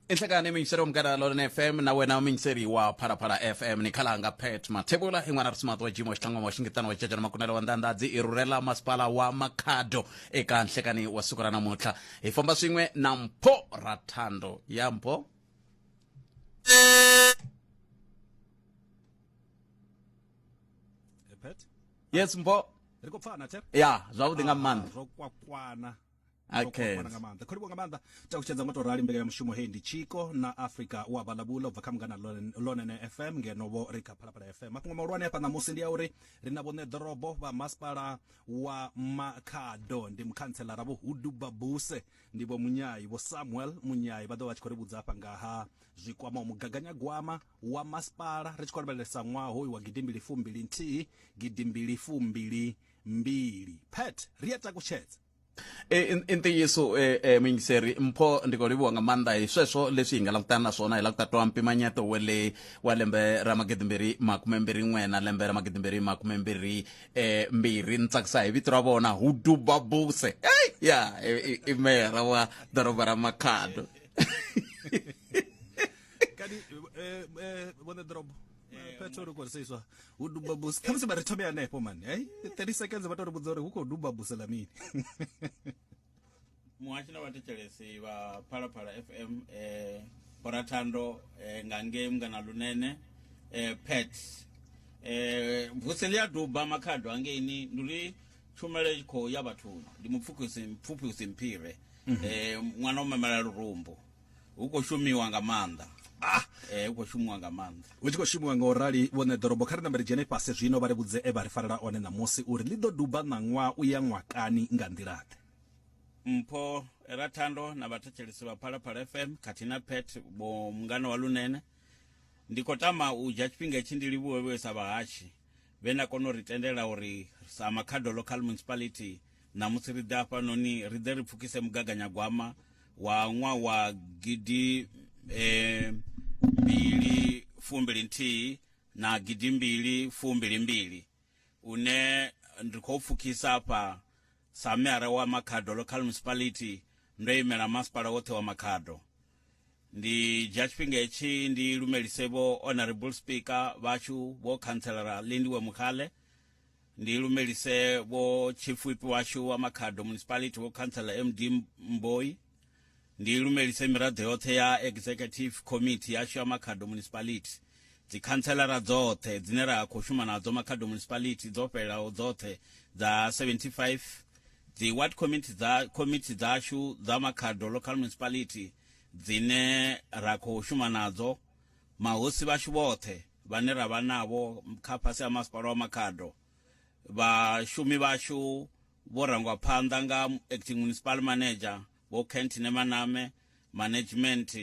I nhlekani muyingiseri wa Munghana Lonene FM na wena muyingiseri wa Phalaphala FM ni khalanga Pat Mathebula i n'wana risimato wa Jimo Xitlangwama wa Xingetana wa Cacana Makunele wa Ndandadzi i rhurhela masipala wa Makhado eka nhlekani wa siku ra namuntlha hi famba swin'we na Mpho Rathando ya Mpho. Pat? Yes Mpho. Ri khou pfana the? Ya zwavhuḓi nga maanḓa. Ro kwakwana. Okay. Nga maanḓa khou livhuwa nga maanḓa takutshedza ngo to rali mbekanyamushumo heyi ndi Tshiko na Africa wa vhalavhula ubva kha Mungana Lonene FM ngeno vho ri kha Phalaphala FM. Mafhungo mahulwane hafha ṋamusi ndi a uri ri na vhone ḓorobo vha masipala wa Makhado ndi mukhantselara Vho Hudu Babuse ndi Vho Munyai Vho Samuel Munyai vha ḓo vha tshi khou ri vhudza hafha nga ha zwi kwamaho mugaganyagwama wa masipala ri tshi khou lavhelesa ṅwaha hoyu wa gidimbili fumbili nthihi gidimbili fumbili mbili. Pat ri a takutshedza. I ntiyiso muyingiseri Mpho ndi khou livhuwa nga maanḓa hi sweswo leswi hi nga langutana na swona hi la ku ta twa mpimanyeto wa le wa lembe ra magidimbirhi makumembirhi n'we na lembe ra magidimbirhi makumembirhi mbirhi ni tsakisa hi vito ra vona Hudubabuse ya i meyara wa doroba ra Makhado. Kani vhone ḓorobo Petro ri khou seiswa hu duba buse khamusi vha ri thome hanefho mani hey 30 seconds vha to ri vhudza uri hu khou duba buse ḽa mini. Muhashi na vhathetshelesi vha Phalaphala FM Borathando nga ngei Mungana Lunene Pet buse ḽi a duba Makhado hangeini ndi uri tshumelo i khou ya vhathuni ndi mupfukisi mupfufhi usi mphire ṅwana o mamela lurumbu. Hu khou shumiwa nga maanḓa. Ah! Hu khou shumiwa nga maanḓa. Hu tshi khou shumiwa nga u rali vhone ḓorobo kha ri nambe ri dzhene fhasi zwino vha ri vhudze e vha ri farela one ṋamusi uri ḽi ḓo duba ṋaṅwaha u ya ṅwakani nga nḓila-ḓe. Mpho Rathando na vhathetshelesi vha Phalaphala FM khathihi na Pat vho mungana wa Lunene. Ndi khou tama u dzhia tshifhinga hetshi ndi livhuwe vhe sa vhahatshi vhe na kona u ri tendela uri sa Makhado Local Municipality ṋamusi ri ḓe hafhanoni ri ḓe ri pfukise mugaganyagwama wa ṅwaha wa gidi mbili fumbili nthihi na gidi mbili fumbili mbili une ndi khou pfukhisa afha sa meara wa Makhado Local Municipality ndo imela masipala woṱhe wa Makhado. Ndi dzhia tshifhinga hetshi ndi lumelise vho Honorable Speaker vhashu vho Councillor Lindiwe Mukhale, ndi lumelise vho Chief Whip washu wa Makhado Municipality vho Councillor MD Mboi, ndi lumelise miraḓo yoṱhe ya Executive Committee yashu ya Makhado Municipality, dzikhantselara dzoṱhe dzine ra khou shuma nadzo Makhado Municipality dzo fhelelaho dzoṱhe dza 75, dzi ward committee dza committee dzashu dza Makhado Local Municipality dzine ra khou shuma nadzo, mahosi vhashu vhoṱhe vhane ra vha navho kha fhasi ha masipala wa Makhado, vhashumi vhashu vho rangwa phanḓa nga acting municipal manager Vho Kent Nemaname, management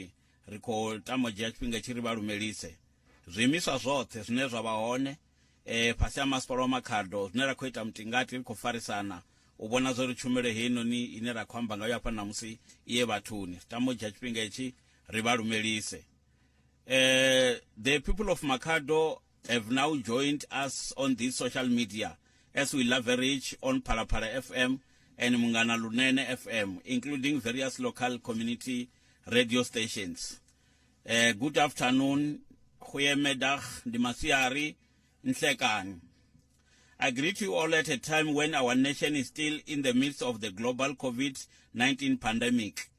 ri khou tama u dzhia tshifhinga tshi ri vha lumelise. Zwiimiswa zwoṱhe zwine zwa vha hone fhasi ha masipala wa Makhado zwine ra khou ita mutingati ri khou farisana u vhona zwa uri tshumelo heinoni ine ra khou amba ngayo hafha ṋamusi iye vhathuni. Ri tama u dzhia tshifhinga hetshi ri vha lumelise. The people of Makhado have now joined us on this social media as we leverage on Phalaphala FM and Mungana Lunene FM, including various local community radio stations. Good afternoon, goeiemiddag, ndi masiari, nhlekani. I greet you all at a time when our nation is still in the midst of the global COVID-19 pandemic.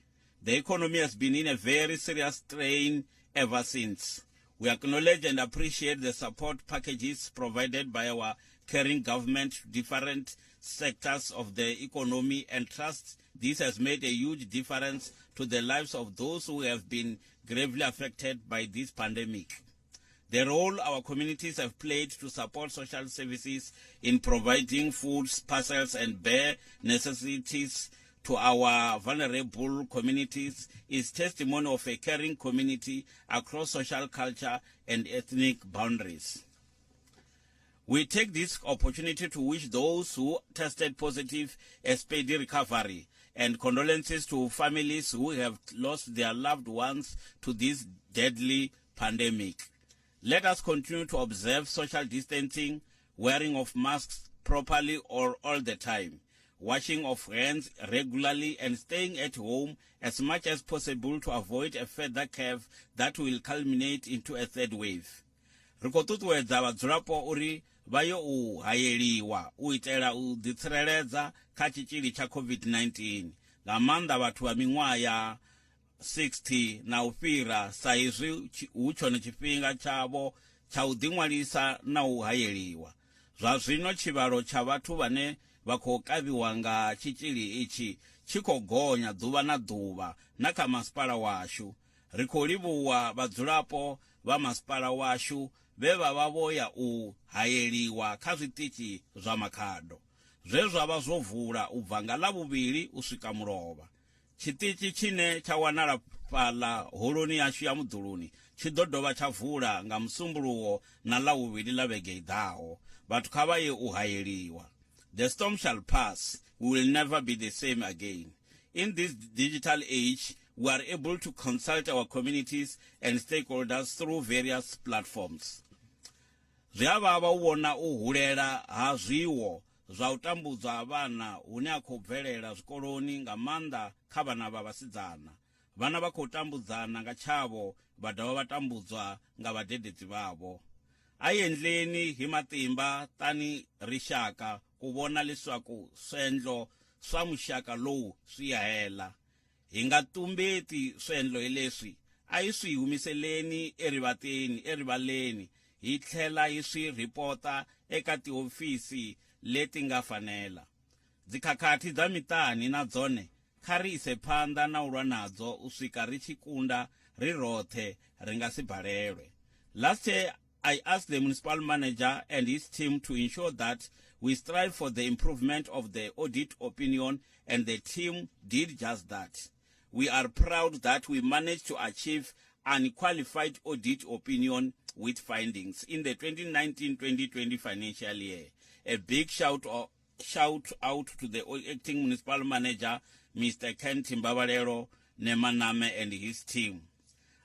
The economy has been in a very serious strain ever since. We acknowledge and appreciate the support packages provided by our caring government to different sectors of the economy and trust this has made a huge difference to the lives of those who have been gravely affected by this pandemic. The role our communities have played to support social services in providing food, parcels and bare necessities to our vulnerable communities is testimony of a caring community across social, culture and ethnic boundaries. We take this opportunity to wish those who tested positive a speedy recovery and condolences to families who have lost their loved ones to this deadly pandemic. Let us continue to observe social distancing, wearing of masks properly or all the time. washing of hands regularly and staying at home as much as possible to avoid a further curve that will culminate into a third wave. Ri khou ṱuṱuwedza vhadzulapo uri vha ye u hayeliwa u itela u ḓitsireledza kha tshitzhili tsha COVID-19, nga maanḓa vhathu vha miṅwaha ya 60 na u fhira sa izwi hu tshone tshifhinga tshavho tsha u ḓiṅwalisa na u hayeliwa. Zwa zwino tshivhalo tsha vhathu vhane vha khou kavhiwa nga tshitzhili itshi tshi khou gonya ḓuvha na ḓuvha na kha masipala washu. Ri khou livhuwa vhadzulapo vha masipala washu vhe vha vha vho ya u hayeliwa kha zwiṱitshi zwa Makhado, zwe zwa vha zwo vula u bva nga Ḽavhuvhili u swika mulovha. Tshiṱitshi tshine tsha wanala fhaḽa holoni yashu ya Muḓuluni tshi ḓo dovha tsha vula nga Musumbuluwo na Ḽavhuvhili ḽa vhege i ḓaho. Vhathu kha vha ye u hayeliwa. The storm shall pass, we will never be the same again. In this digital age, we are able to consult our communities and stakeholders through various platforms. Zwi a vhavha u vhona u hulela ha zwiwo zwa u tambudzwa ha vhana hune ha khou bvelela zwikoloni nga maanḓa kha vhana vha vhasidzana. Vhana vha khou tambudzana nga tshavho vha dovha vha tambudzwa nga vhadededzi vhavho. A hi endleni hi matimba tani rixaka ku vhona leswaku swendlo swa muxaka lowu swi ya hela. Hi nga tumbeti swendlo hileswi, a hi swi humiseleni erivateni, erivaleni, hi tlhela hi swi rhipota eka tihofisi leti nga fanela. Dzikhakhathi dza miṱani na dzone kha ri ise phanḓa na u lwa nadzo u swika ri tshi kunda ri roṱhe, ri nga si balelwe. Last year, I asked the municipal manager and his team to ensure that we strive for the improvement of the audit opinion, and the team did just that. We are proud that we managed to achieve unqualified audit opinion with findings in the 2019-2020 financial year. A big shout out to the acting municipal manager, Mr. Ken Timbabalelo Nemaname, and his team.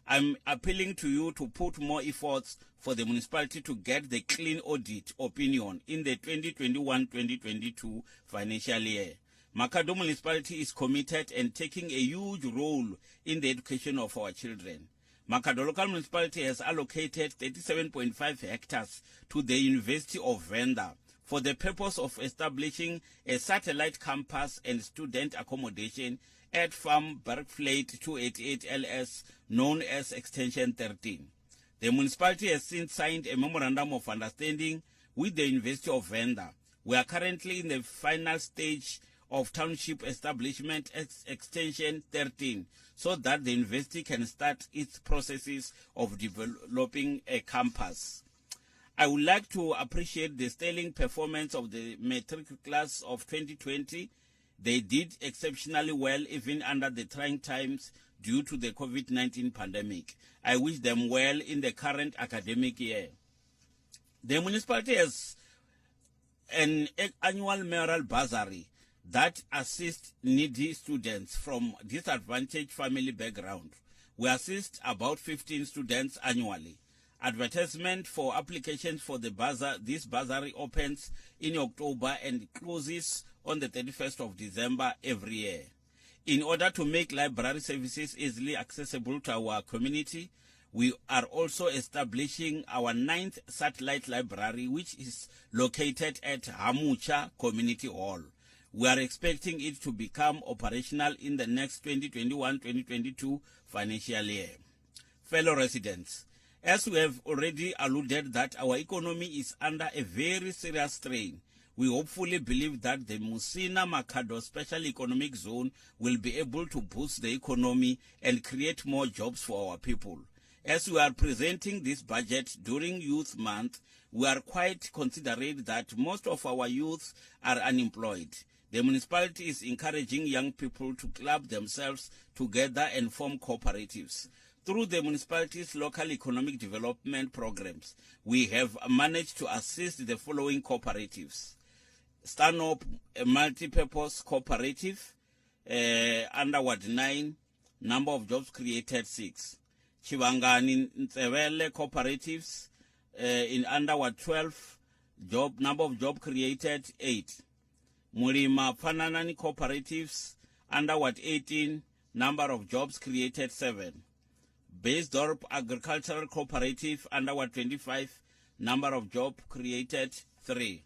I'm appealing to you to put more efforts for the municipality to get the clean audit opinion in the 2021-2022 financial year. Makhado Municipality is committed and taking a huge role in the education of our children. Makhado Local Municipality has allocated 37.5 hectares to the University of Venda for the purpose of establishing a satellite campus and student accommodation at Farm Bergvlei 288 LS, known as Extension 13. The municipality has since signed a memorandum of understanding with the University of Venda. We are currently in the final stage of township establishment Extension 13, so that the university can start its processes of developing a campus. I would like to appreciate the sterling performance of the matric class of 2020. They did exceptionally well even under the trying times due to the COVID-19 pandemic. I wish them well in the current academic year. The municipality has an annual mayoral bursary that assists needy students from disadvantaged family background. We assist about 15 students annually. Advertisement for applications for the this bursary opens in October and closes on the 31st of December every year. In order to make library services easily accessible to our community, we are also establishing our 9th satellite library, which is located at Hamucha Community Hall. We are expecting it to become operational in the next 2021-2022 financial year. Fellow residents, as we have already alluded that our economy is under a very serious strain, we hopefully believe that the Musina Makhado Special Economic Zone will be able to boost the economy and create more jobs for our people. As we are presenting this budget during Youth Month, we are quite considerate that most of our youth are unemployed. The municipality is encouraging young people to club themselves together and form cooperatives. Through the municipality's local economic development programs, we have managed to assist the following cooperatives. Stanhope Multipurpose Cooperative, under Ward 9, number of jobs created 6. Chivangani Ntsevele Cooperatives, in under Ward 12, number of jobs created 8. Mulima Pfananani Cooperatives under Ward 18, number of jobs created 7. Baysdorp Agricultural Cooperative under Ward 25, number of jobs created 3.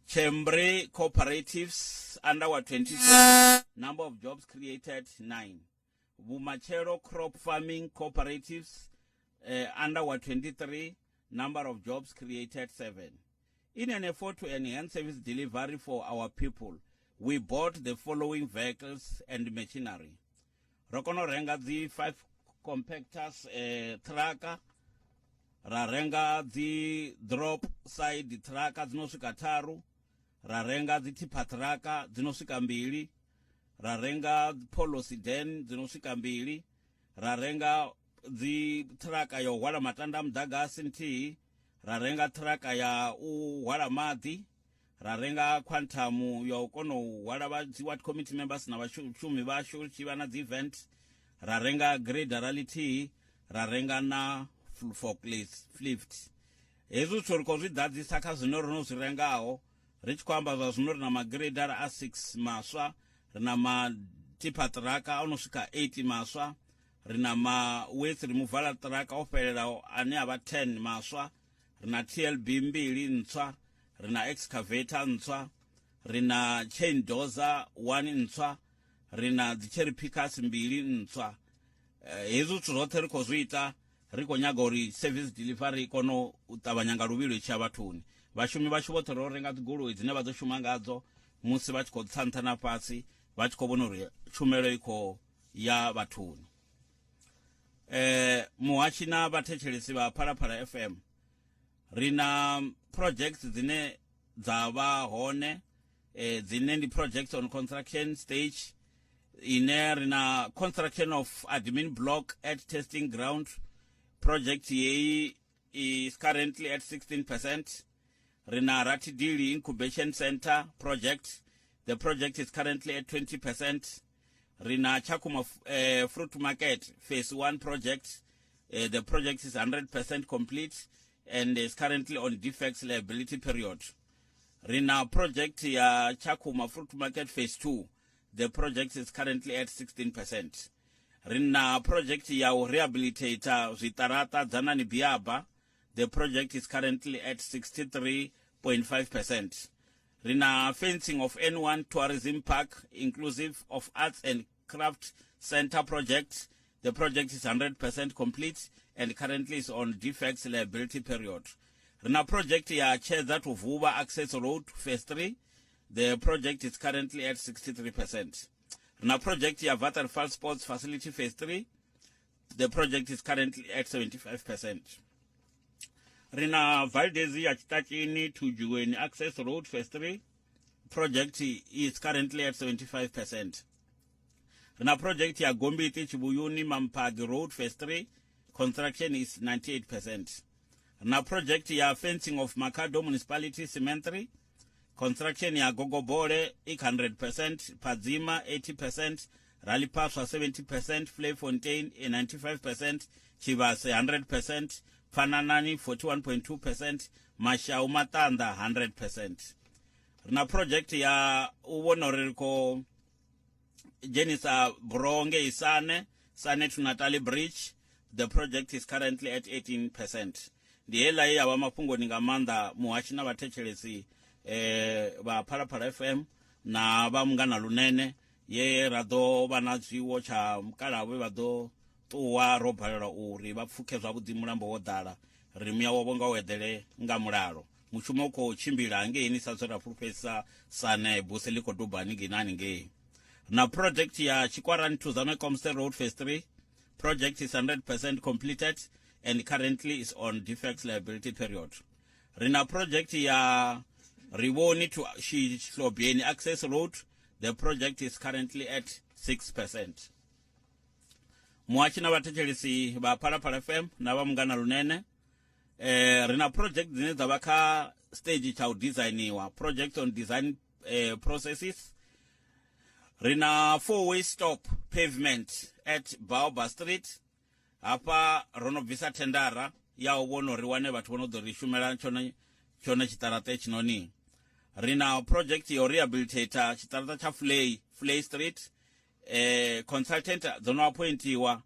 Chembre Cooperatives under Ward 26, number of jobs created 9. Vumachero Crop Farming Cooperatives under Ward 23, number of jobs created 7. In an effort to enhance service delivery for our people, we bought the following vehicles and machinery. Ro kona u renga dzi 5 compactors trucker, ra renga dzi drop side trucker dzi no swika tharu, ra renga dzi tipper trucker dzi no swika mbili, ra renga polo sedan dzi no swika mbili, ra renga dzi trucker ya u hwala matanda a muḓagasi nthihi, ra renga trucker ya u hwala maḓi, ra renga quantum ya u kona u hwala vha dzi ward committee members na vhashumi vhashu tshi vha na dzi event, ra renga grader ra ḽithihi, ra renga na forklift. Hezwi zwithu ri khou zwi ḓadzisa kha zwine ro no zwi rengaho, ri tshi khou amba zwa zwino ri na magradara a 6 maswa, ri na matipa trucker o no swika 8 maswa, ri na ma waste removal trucker o fhelelaho ane a vha 10 maswa, ri na TLB mbili ntswa, ri na excavator ntswa, ri na chain dozer 1 ntswa, ri na dzi cherry pickers mbili ntswa. Hezwi zwithu zwoṱhe ri khou zwi ita ri khou nyaga uri service delivery i kone u ṱavhanya nga luvhilo i tshi ya vhathuni. Vhashumi vhashu vhoṱhe ro renga dzigoloi dzine vha ḓo shuma ngadzo musi vha tshi khou tsa nṱha na fhasi, vha tshi khou vhona uri tshumelo i khou ya vhathuni. Muhashi na vhathetshelesi vha Phalaphala FM, ri na projects dzine dza vha hone, dzine ndi projects on construction stage, ine ri na construction of admin block at testing ground. Project yeyi is currently at 16%. Ri na Ratidili Incubation Center project. The project is currently at 20%. Ri na Tshakhuma Fruit Market Phase 1 project. The project is 100% complete and is currently on defects liability period. Ri na project ya Tshakhuma Fruit Market Phase 2. The project is currently at 16%. Ri na project ya u rehabilitate zwiṱaraṱa Dzanani Biaba. The project is currently at 63.5%. Ri na fencing of N1 Tourism Park, inclusive of Arts and Craft Center project. The project is 100% complete and currently is on defects liability period. Ri na project ya Tshedza to Vuvha Access Road Phase 3. The project is currently at 63%. Ri na project ya Waterfall Sports Facility Phase 3. The project is currently at 75%. Ri na Valdezi ya Tshiṱatshini to Dzhuweni Access Road Phase 3. Project is currently at 75%. Ri na project ya Gombiti Tshivhuyuni Mamphagi Road Phase 3. Construction is 98%. Ri na project ya fencing of Makhado Municipality Cemetery. Construction ya Gogobole 100%, Phadzima 80%, Ralipaswa 70%, Vleifontein 95%, Tshivhase 100%, Pfananani 41.2%, Mashau Matanda 100%. Ri na project ya u vhona uri ri khou dzhenisa buroho ngei Sane, Sane to Natali Bridge. The project is currently at 18%. Ndi heiḽa ye ya vha mafhungoni nga maanḓa muhashi na vhathetshelesi vha Phalaphala FM na vha Mungana Lunene, ye ra ḓo vha na tshiwo tsha mukalaha vhe vha ḓo ṱuwa ro balelwa uri vha pfukhe zwavhuḓi mulambo wo ḓala, ri muya wavho nga u eḓele nga mulalo. Mushumo u khou tshimbila hangeini sa zwe ra fulufhedzisa Sane, buse ḽi khou duba haningei na haningei. Na project ya Tshikwarani to Zamekomse Road Phase 3. Project is 100% completed and currently is on defects liability period. Ri na project ya Rivoni to Shihlobeni Access Road. The project is currently at 6%. Muhashi na vhathetshelesi vha Phalaphala FM na vha Mungana Lunene, ri na project dzine dza vha kha stage tsha u designiwa, project on design processes. Ri na 4-way stop pavement at Baobab Street. Hafha ro no bvisa thendara ya u vhona uri wane vhathu vho no ḓo ri shumela tshone tshiṱaraṱe tshinoni. Ri na project yo rehabilitator tshiṱaraṱa tsha Flay, Flay Street. Consultant dzo no appointiwa,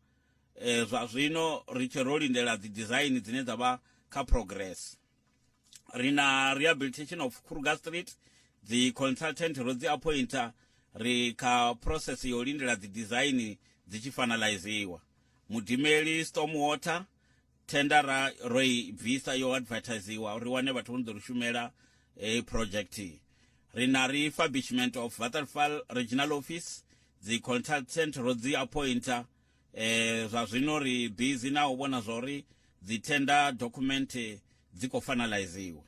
zwa zwino ri tshe ro lindela dzi design dzine dza vha kha progress. Ri na rehabilitation of Kruger Street, dzi consultant ro dzi appointa, ri kha process yo lindela dzi design dzi tshi finaliziwa. Mudimeli stormwater tender ro i bvisa, yo advertisiwa, ri wane vhathu vho no ḓo ri shumela heyi project. Ri na refurbishment of Waterfall Regional Office, dzi consultant ro dzi appointa, zwa zwino ri busy na u vhona zwori dzi tender document dzi khou finaliziwa.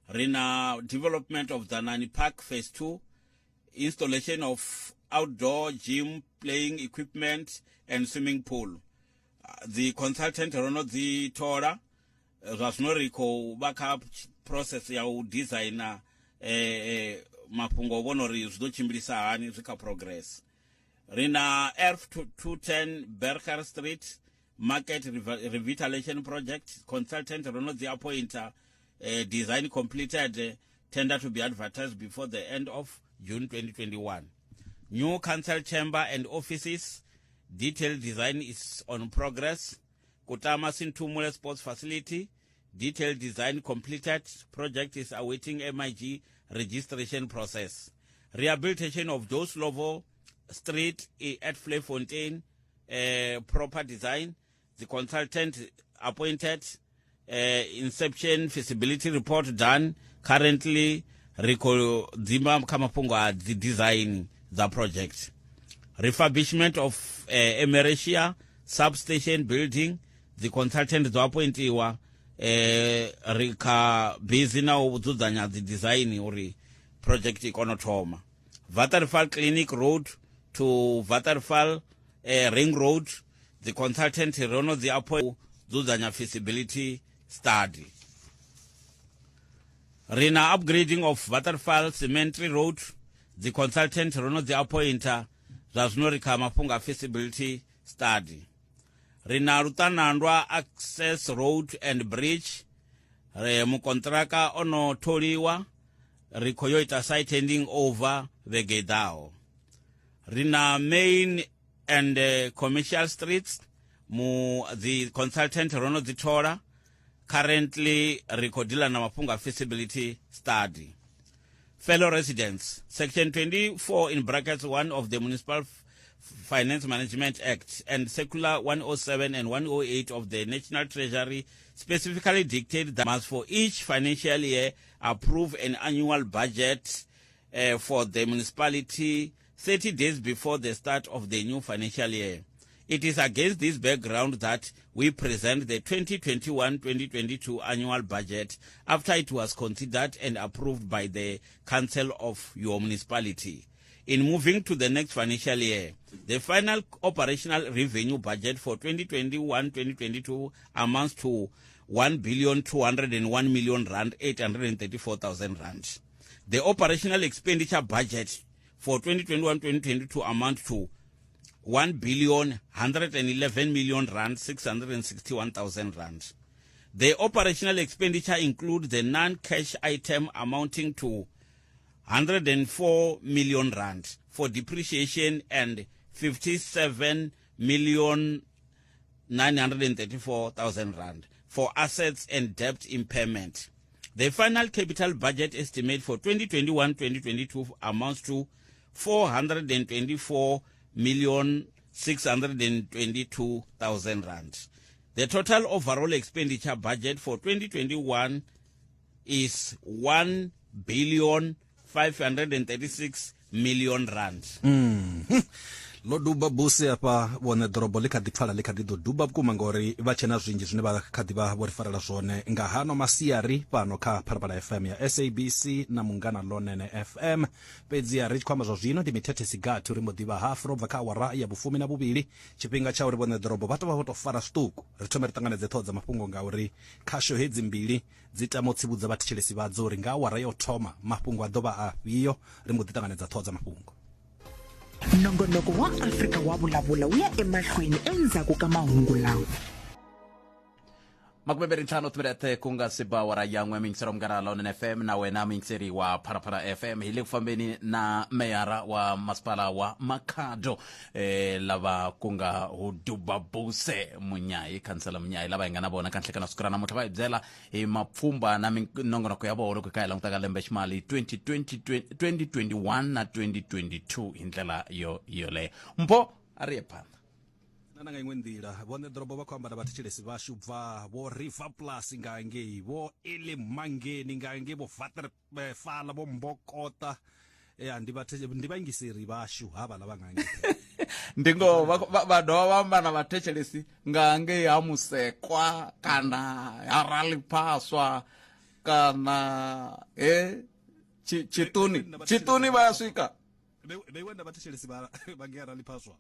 Ri na development of Dzanani Park phase 2, installation of outdoor gym, playing equipment and swimming pool. Dzi consultant ro no dzi thola, zwa zwino ri khou vha kha process ya u designer mafhungo o vhona uri zwi ḓo tshimbilisa hani, zwi kha progress. Ri na Erf 210 Berger Street Market Revitalization Project, consultant ro no dzi appointa, design completed, tender to be advertised before the end of June 2021. New council chamber and offices, detailed design is on progress. Kutama Sinthumule Sports Facility, detailed design completed, project is awaiting MIG registration process. Rehabilitation of Joe Slovo Street at Vleifontein, proper design, the consultant appointed, inception feasibility report done. Currently ri khou dzima kha mafhungo a dzi design dza project. Refurbishment of Emmarentia substation building, dzi consultant dzo appointiwa, ri kha busy na u dzudzanya dzi design uri project i kone u thoma. Waterfall Clinic Road to Waterfall Ring Road, the consultant ro no dzi appoint, dzudzanya feasibility study. Ri na upgrading of Waterfall Cemetery Road, dzi consultant ro no dzi appointa, zwa zwino ri kha mafhungo a feasibility study. Ri na Luṱanandwa Access Road and Bridge, re mukontraka o no tholiwa, ri khou yo ita site handing over vhege i ḓaho. Ri na main and commercial streets, mu dzi consultant ro no dzi thola, currently ri khou deala na mafhungo a feasibility study. Fellow residents, section 24 in brackets 1 of the Municipal Finance Management Act and Circular 107 and 108 of the National Treasury specifically dictate that must for each financial year approve an annual budget for the municipality 30 days before the start of the new financial year. It is against this background that we present the 2021-2022 annual budget after it was considered and approved by the council of your municipality. In moving to the next financial year, the final operational revenue budget for 2021-2022 amounts to 1 billion 201 million rand 834,000 rand. The operational expenditure budget for 2021-2022 amount to 1 billion 111 million rand 661,000 rand. The operational expenditure includes the non-cash item amounting to 104 million rand for depreciation and 57 million 934,000 rand for assets and debt impairment. The final capital budget estimate for 2021-2022 amounts to 424 million 622,000 rand. The total overall expenditure budget for 2021 is 1 billion 536 million rand. Ḽo duba busi afha vhone ḓorobo ḽi kha ḓi pfala, ḽi kha ḓi ḓo duba vhukuma ngori vha tshe na zwinzhi zwine vha kha ḓi vha vho ri farela zwone nga hano masiari fhano kha Phalaphala FM ya SABC na Munghana Lonene FM. Fhedziha ri tshi khou amba zwa zwino ndi mithethe sigathi uri mbo ḓi vha hafu ro bva kha awara ya vhufumi na vhuvhili, tshifhinga tsha uri vhone ḓorobo vha tou vha vho tou fara zwiṱuku. Ri thome ri ṱanganedze ṱhoho dza mafhungo ngauri khasho hedzi mbili dzi tama u tsivhudza vhathetshelesi vhadzo uri nga awara ya u thoma mafhungo a ḓo vha afhio. Ri mbo ḓi ṱanganedza ṱhoho dza mafhungo. Nongonoko wa Afrika wa Vulavula wu ya emahlweni endzhaku ka mahungu lawa. 25 timinete ku nga si ba awara ya n'we. Miyingiseri wa Munghana Lonene FM na wena muyingiseri wa Phalaphala FM, hi le ku fambeni na meyara wa masipala wa Makhado, lava ku nga Hudubabuse Munyayi, khansela Munyayi, lava hi nga na vona ka nhlekana siku ra namuntlha, va hi byela hi mapfhumba na minongonoko ya vona loko hi kha hi languta ka lembe ximali 2020, 2021 na 2022 hi ndlela yo yoleyo. Mpho a ri ye phanda. Na nga iṅwe nḓila, vhone ḓorobo vha khou amba na vhathetshelesi vhashu bva vho River Plus nga ngei, vho Eli Mangeni nga ngei, vho Vater Fala, vho Mbokota, ya ndi vhathe ndi vhaingiseri vhashu havhaḽa vha nga ngei. Ndi ngoho, vha dovha vha amba na vhathetshelesi nga ngei ha Musekwa kana ha Raliphaswa kana he Tshiṱuni, Tshiṱuni vha ya swika. Vheiwe nda vhathetshelesi vha vha ngei arali phaswa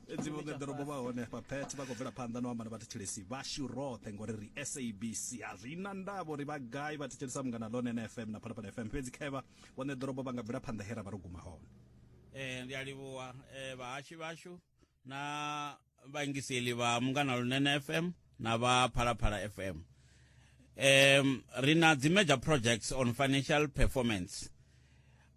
fhedzi vhoṋe ḓorobo vha hone hafha pet vha khou bvela phanḓa no amba na vhathetshelesi vhashu roṱhe ngori ri SABC a zwi na ndavha uri vha gai vha thetshelesa Munghana Lonene FM na Phalaphala FM, fhedzi khevha vhoṋe ḓorobo vha nga bvela phanḓa he ra vha ro guma hone. Ndi a livhuwa vhahashi vhashu na vhaingiseli vha Munghana Lonene FM na vha Phalaphala FM. Ri na dzi major projects on financial performance.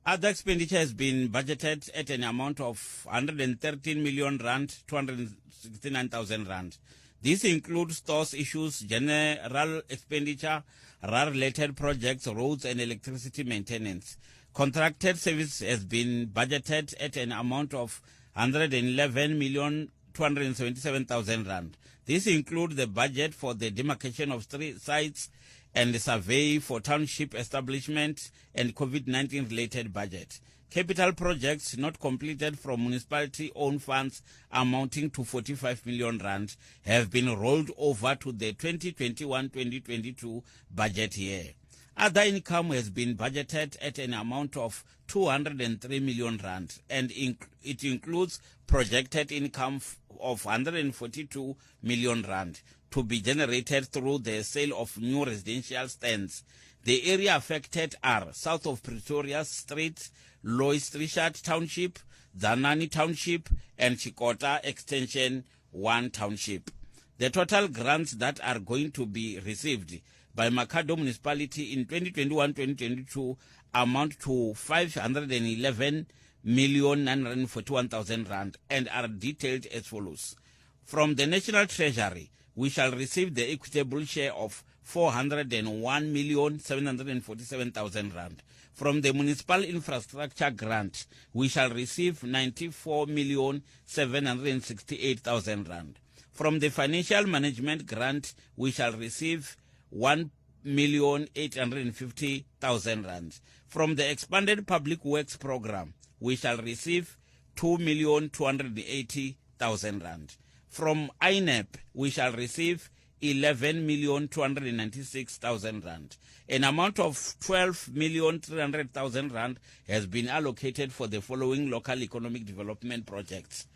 Other expenditure has been budgeted at an amount of 113 million rand 269,000 rand. This includes stores issues, general expenditure, RA-related projects, roads and electricity maintenance. Contracted service has been budgeted at an amount of 111 million 277,000 rand. This includes the budget for the demarcation of street sites and the survey for township establishment and COVID-19 related budget. Capital projects not completed from municipality-owned funds amounting to 45 million rand have been rolled over to the 2021-2022 budget year. Other income has been budgeted at an amount of 203 million rand, and it includes projected income of 142 million rand to be generated through the sale of new residential stands. The area affected are south of Pretoria Street, Louis Trichardt Township, Dzanani Township, and Tshikota Extension 1 Township. The total grants that are going to be received by Makhado Municipality in 2021-2022 amount to 511,941,000 rand and are detailed as follows. From the National Treasury, we shall receive the equitable share of 401,747,000 rand. From the Municipal Infrastructure Grant, we shall receive 94,768,000 rand. From the Financial Management Grant, we shall receive 1,850,000 rand. From the Expanded Public Works Program, we shall receive 2,280,000 rand. From INEP, we shall receive 11,296,000 rand. An amount of 12,300,000 rand has been allocated for the following local economic development projects.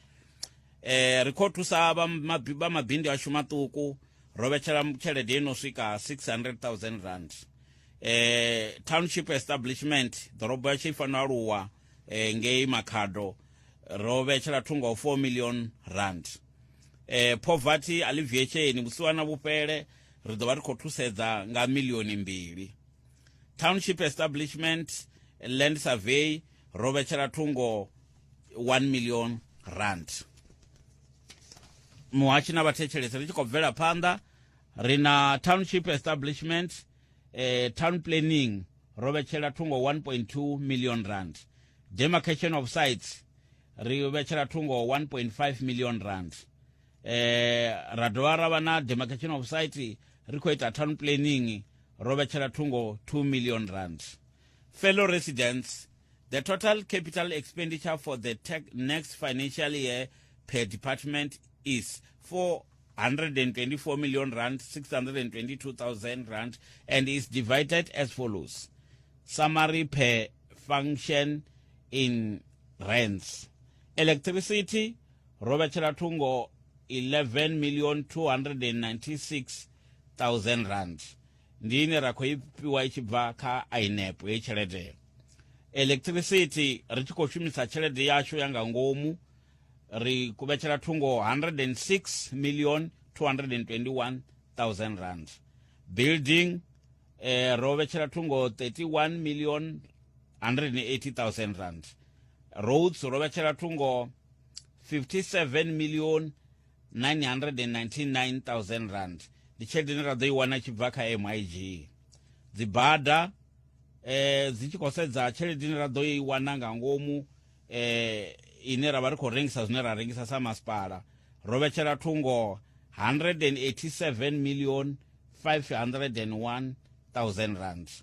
Ri khou thusa vha mabindu ashu maṱuku, ro vhetshela tshelede ino swika 600,000 rand. Township establishment, ḓorobo yashu i fanela aluwa ngei Makhado, ro vhetshela thungo 4 million rand. Poverty alleviation, vhusiwana vhufhele, ri ḓo vha ri khou thusedza nga milioni 2. Township establishment land survey, ro vhetshela thungo 1 million rand. Muhatshi na vhathetshelesi, ri tshi khou bvela phanḓa, ri na township establishment, town planning, ro vhetshela thungo 1.2 million rand. Demarcation of sites, ri vhetshela thungo 1.5 million rand. Ra dovha ra vha na demarcation of site, ri khou ita town planning, ro vhetshela thungo 2 million rand. Fellow residents, the total capital expenditure for the next financial year per department is 424 million rand, 622,000 rand, and is divided as follows. Summary per function in rands. Electricity, ro vhetshela thungo 11,296,000 rand. Ndi ine ra khou i fhiwa i tshi bva kha INEP heyi tshelede. Electricity ri tshi khou shumisa tshelede yashu ya nga ngomu, Ri kuvhetshela thungo 106 million 221 thousand rand. Building ro vhetshela thungo 31 million 180 thousand rand. Roads ro vhetshela thungo 57 million 999 thousand rand. Ndi tshelede ine ra ḓo i wana tshi bva kha MIG. Dzibada dzi tshi khou sedza tshelede ine ra ḓo i wana nga ngomu ine ra vha ri khou rengisa zwine ra rengisa sa masipala, ro vhetshela thungo 187 million 501 thousand rand.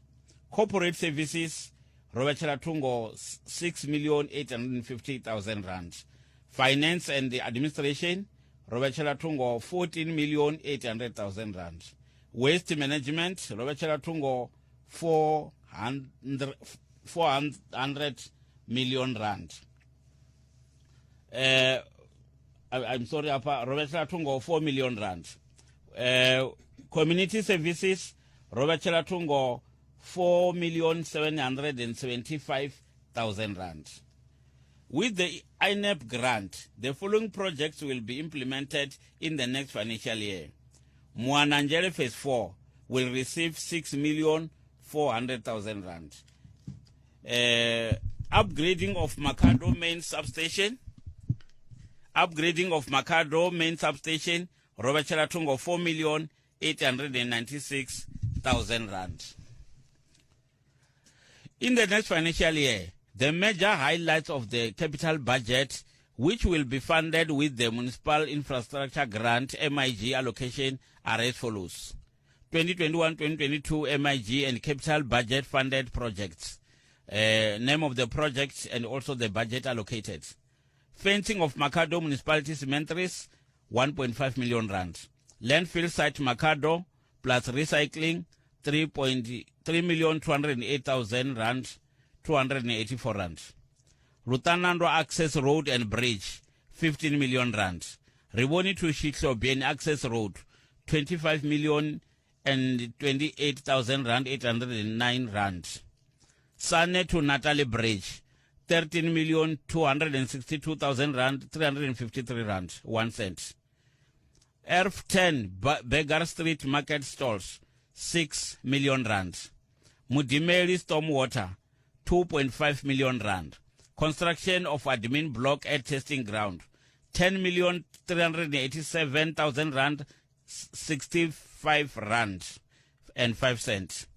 Corporate services ro vhetshela thungo 6 million 850 thousand rand. Finance and administration ro vhetshela thungo 14 million 800 thousand rand. Waste management ro vhetshela thungo 400 million rand. I'm sorry, apa ro vhetshela thungo 4 million rand. Community services ro vhetshela thungo 4 million 775 thousand rand. With the INEP grant, the following projects will be implemented in the next financial year. Mwananjele Phase 4 will receive 6 million 400,000 rand. Upgrading of Makhado main substation. Upgrading of Makhado main substation, ro vhetshela thungo 4 million 896,000 rand. In the next financial year, the major highlights of the capital budget, which will be funded with the Municipal Infrastructure Grant MIG allocation, are as follows. 2021-2022 MIG and capital budget funded projects. Name of the projects and also the budget allocated. Fencing of Makhado Municipality cemeteries, 1.5 million rand. Landfill site Makhado plus recycling, 3.3 million 208,000 rand, 284 rand. Lutanandwa Access Road and Bridge, 15 million rand. Rivoni to Shihlobeni Access Road, 25 million and 28,000 rand, 809 rand. Sane to Natalie Bridge, 13 million 262,000 rand, 353 rand, 1 cent. Erf 10 Beggar Street Market Stalls, 6 million rand. Mudimeli Stormwater, 2.5 million rand. Construction of admin block at testing ground, 10 million 387,000 rand, 65 rand and 5 cents.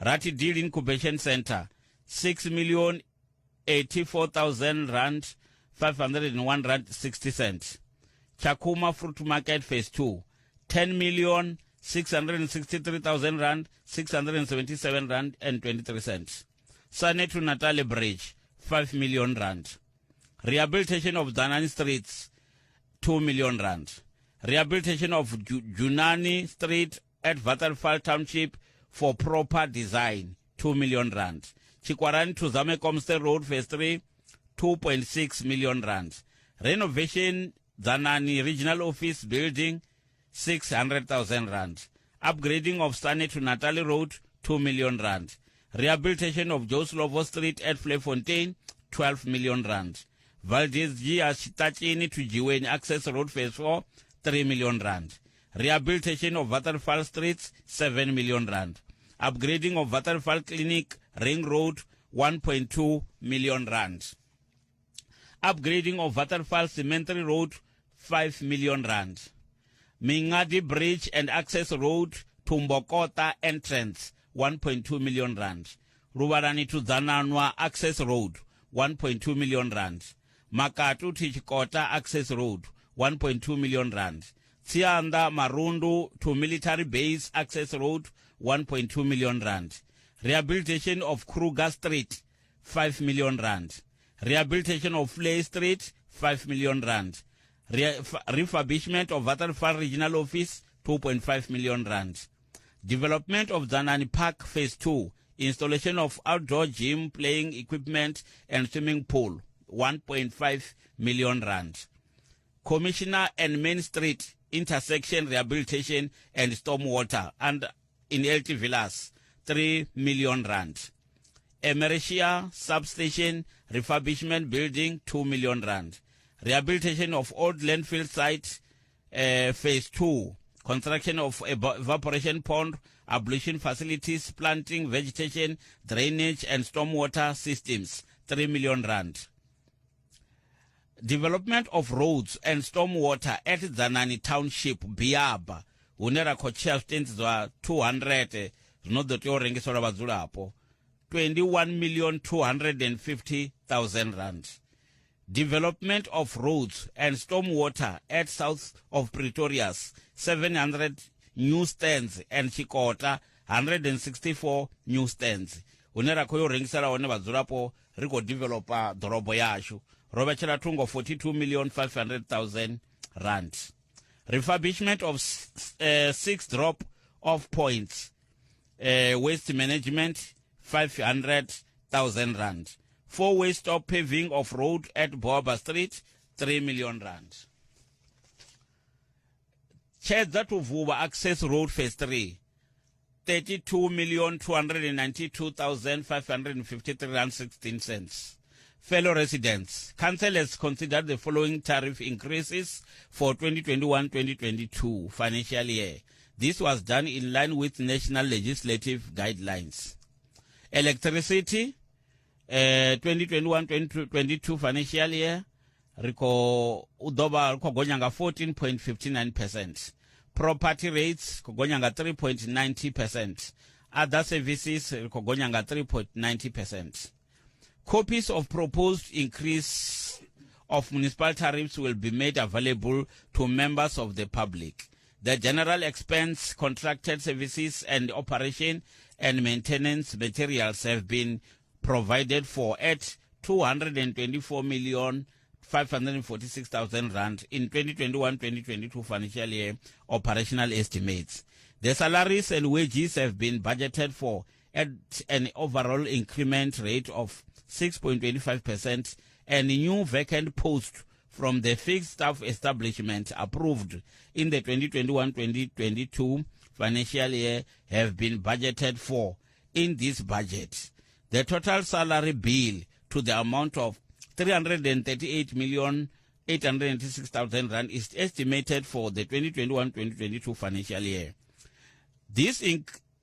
Rati Deal Incubation Center, 6 million 84,000 rand, 501 rand 60 cents. Chakuma Fruit Market Phase 2, 10 million 663,000 rand, 677 rand and 23 cents. Sane to Natale Bridge, 5 million rand. Rehabilitation of Danani Streets, 2 million rand. Rehabilitation of Junani Street at Waterfall Township for proper design, 2 million rand. Chikwarani to Zamekomste Road Phase 3, 2.6 million rand. Renovation Dzanani Regional Office Building, 600,000 rand. Upgrading of Sane to Natali Road, 2 million rand. Rehabilitation of Joe Slovo Street at Vleifontein, 12 million rand. Valdezia Shitachini to Jiweni Access Road Phase 4, 3 million rand. Rehabilitation of Waterfall Streets, 7 million rand. Upgrading of Waterfall Clinic Ring Road, 1.2 million rand. Upgrading of Waterfall Cemetery Road, 5 million rand. Mingadi Bridge and Access Road to Mbokota Entrance, 1.2 million rand. Rubarani to Zananwa Access Road, 1.2 million rand. Makatu to Chikota Access Road, 1.2 million rand. Tsianda Marundu to Military Base Access Road, 1.2 million rand. Rehabilitation of Kruger Street, 5 million rand. Rehabilitation of Flay Street, 5 million rand. Refurbishment of Waterfall Regional Office, 2.5 million rand. Development of Dzanani Park Phase 2, installation of outdoor gym, playing equipment and swimming pool, 1.5 million rand. Commissioner and Main Street intersection rehabilitation and stormwater and in LT Villas, 3 million rand. Emericia substation refurbishment building, 2 million rand. Rehabilitation of old landfill site phase 2, construction of evaporation pond, ablution facilities, planting vegetation, drainage and stormwater systems, 3 million rand. Development of roads and stormwater at Dzanani Township, Biaba, hune ra khou tshea zwitentsi zwa 200 zwino ḓo tea u rengiselwa vhadzulapo, 21 million 250,000 rand. Development of roads and stormwater at south of Pretoria's 700 new stands and Tshikota 164 new stands, hune ra khou yo rengisela hone vhadzulapo, ri khou developa ḓorobo yashu, ro vhetshela thungo 42 million 500,000 rand. Refurbishment of six drop off points, waste management, 500,000 rand. Four-way stop paving of road at Boaba Street, 3 million rand. Tshedza to Vuba Access Road Phase 3, 32 million 292,553 rand 16 cents. Fellow residents, Council has considered the following tariff increases for 2021-2022 financial year. This was done in line with national legislative guidelines. Electricity, 2021-2022 financial year, ri khou u ḓo vha ri khou gonya nga 14.59%. Property rates khou gonya nga 3.90%. Other services ri khou gonya nga 3.90%. Copies of proposed increase of municipal tariffs will be made available to members of the public. The general expense, contracted services and operation and maintenance materials have been provided for at 224 million 546,000 rand in 2021-2022 financial year operational estimates. The salaries and wages have been budgeted for at an overall increment rate of 6.25% and new vacant post from the fixed staff establishment approved in the 2021-2022 financial year have been budgeted for in this budget. The total salary bill to the amount of 338 million 896,000 rand is estimated for the 2021-2022 financial year. This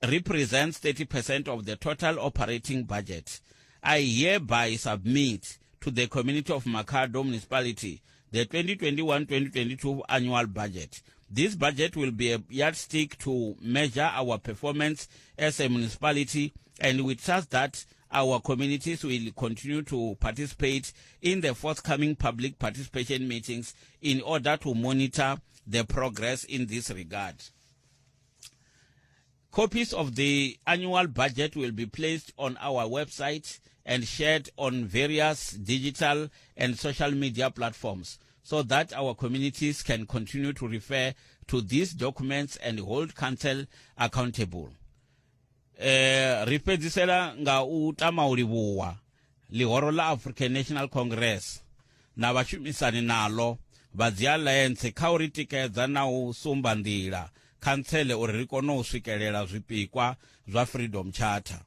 represents 30% of the total operating budget. I hereby submit to the community of Makhado Municipality the 2021-2022 annual budget. This budget will be a yardstick to measure our performance as a municipality, and we trust that our communities will continue to participate in the forthcoming public participation meetings in order to monitor the progress in this regard. Copies of the annual budget will be placed on our website and shared on various digital and social media platforms so that our communities can continue to refer to these documents and hold council accountable. Ri fhedzisela nga u tama u livhuwa ḽihoro ḽa African National Congress na vhashumisani nalo vha dzi alliance kha u ri tikedza na u sumba nḓila khantsele uri ri kone u swikelela zwipikwa zwa Freedom Charter.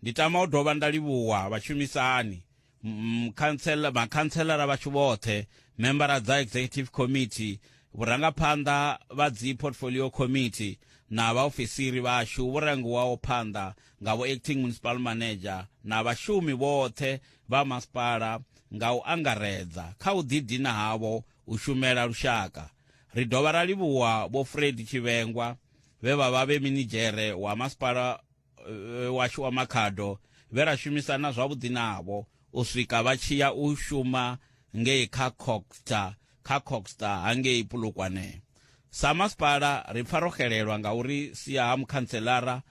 Ndi tama u dovha nda livhuwa vhashumisani, makhantselara vhashu vhoṱhe, membara dza executive committee, vhurangaphanḓa vha dzi portfolio committee na vhaofisiri vhashu vho rangiwaho phanḓa nga vho acting municipal manager na vhashumi vhoṱhe vha masipala nga u angaredza kha u ḓidina havho u shumela lushaka. Ri dovha ra livhuwa vho Fred Tshivhengwa vhe vha vha vhe minidzhere wa masipala washu wa Makhado, vhe ra shumisana zwavhuḓi navho u swika vha tshi ya u shuma ngei kha Coxta, kha Coxta hangei Polokwane. Sa masipala ri pfa ro xelelwa nga uri sia ha mukhantselara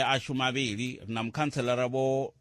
ashu mavhili, ri na mukhantselara vho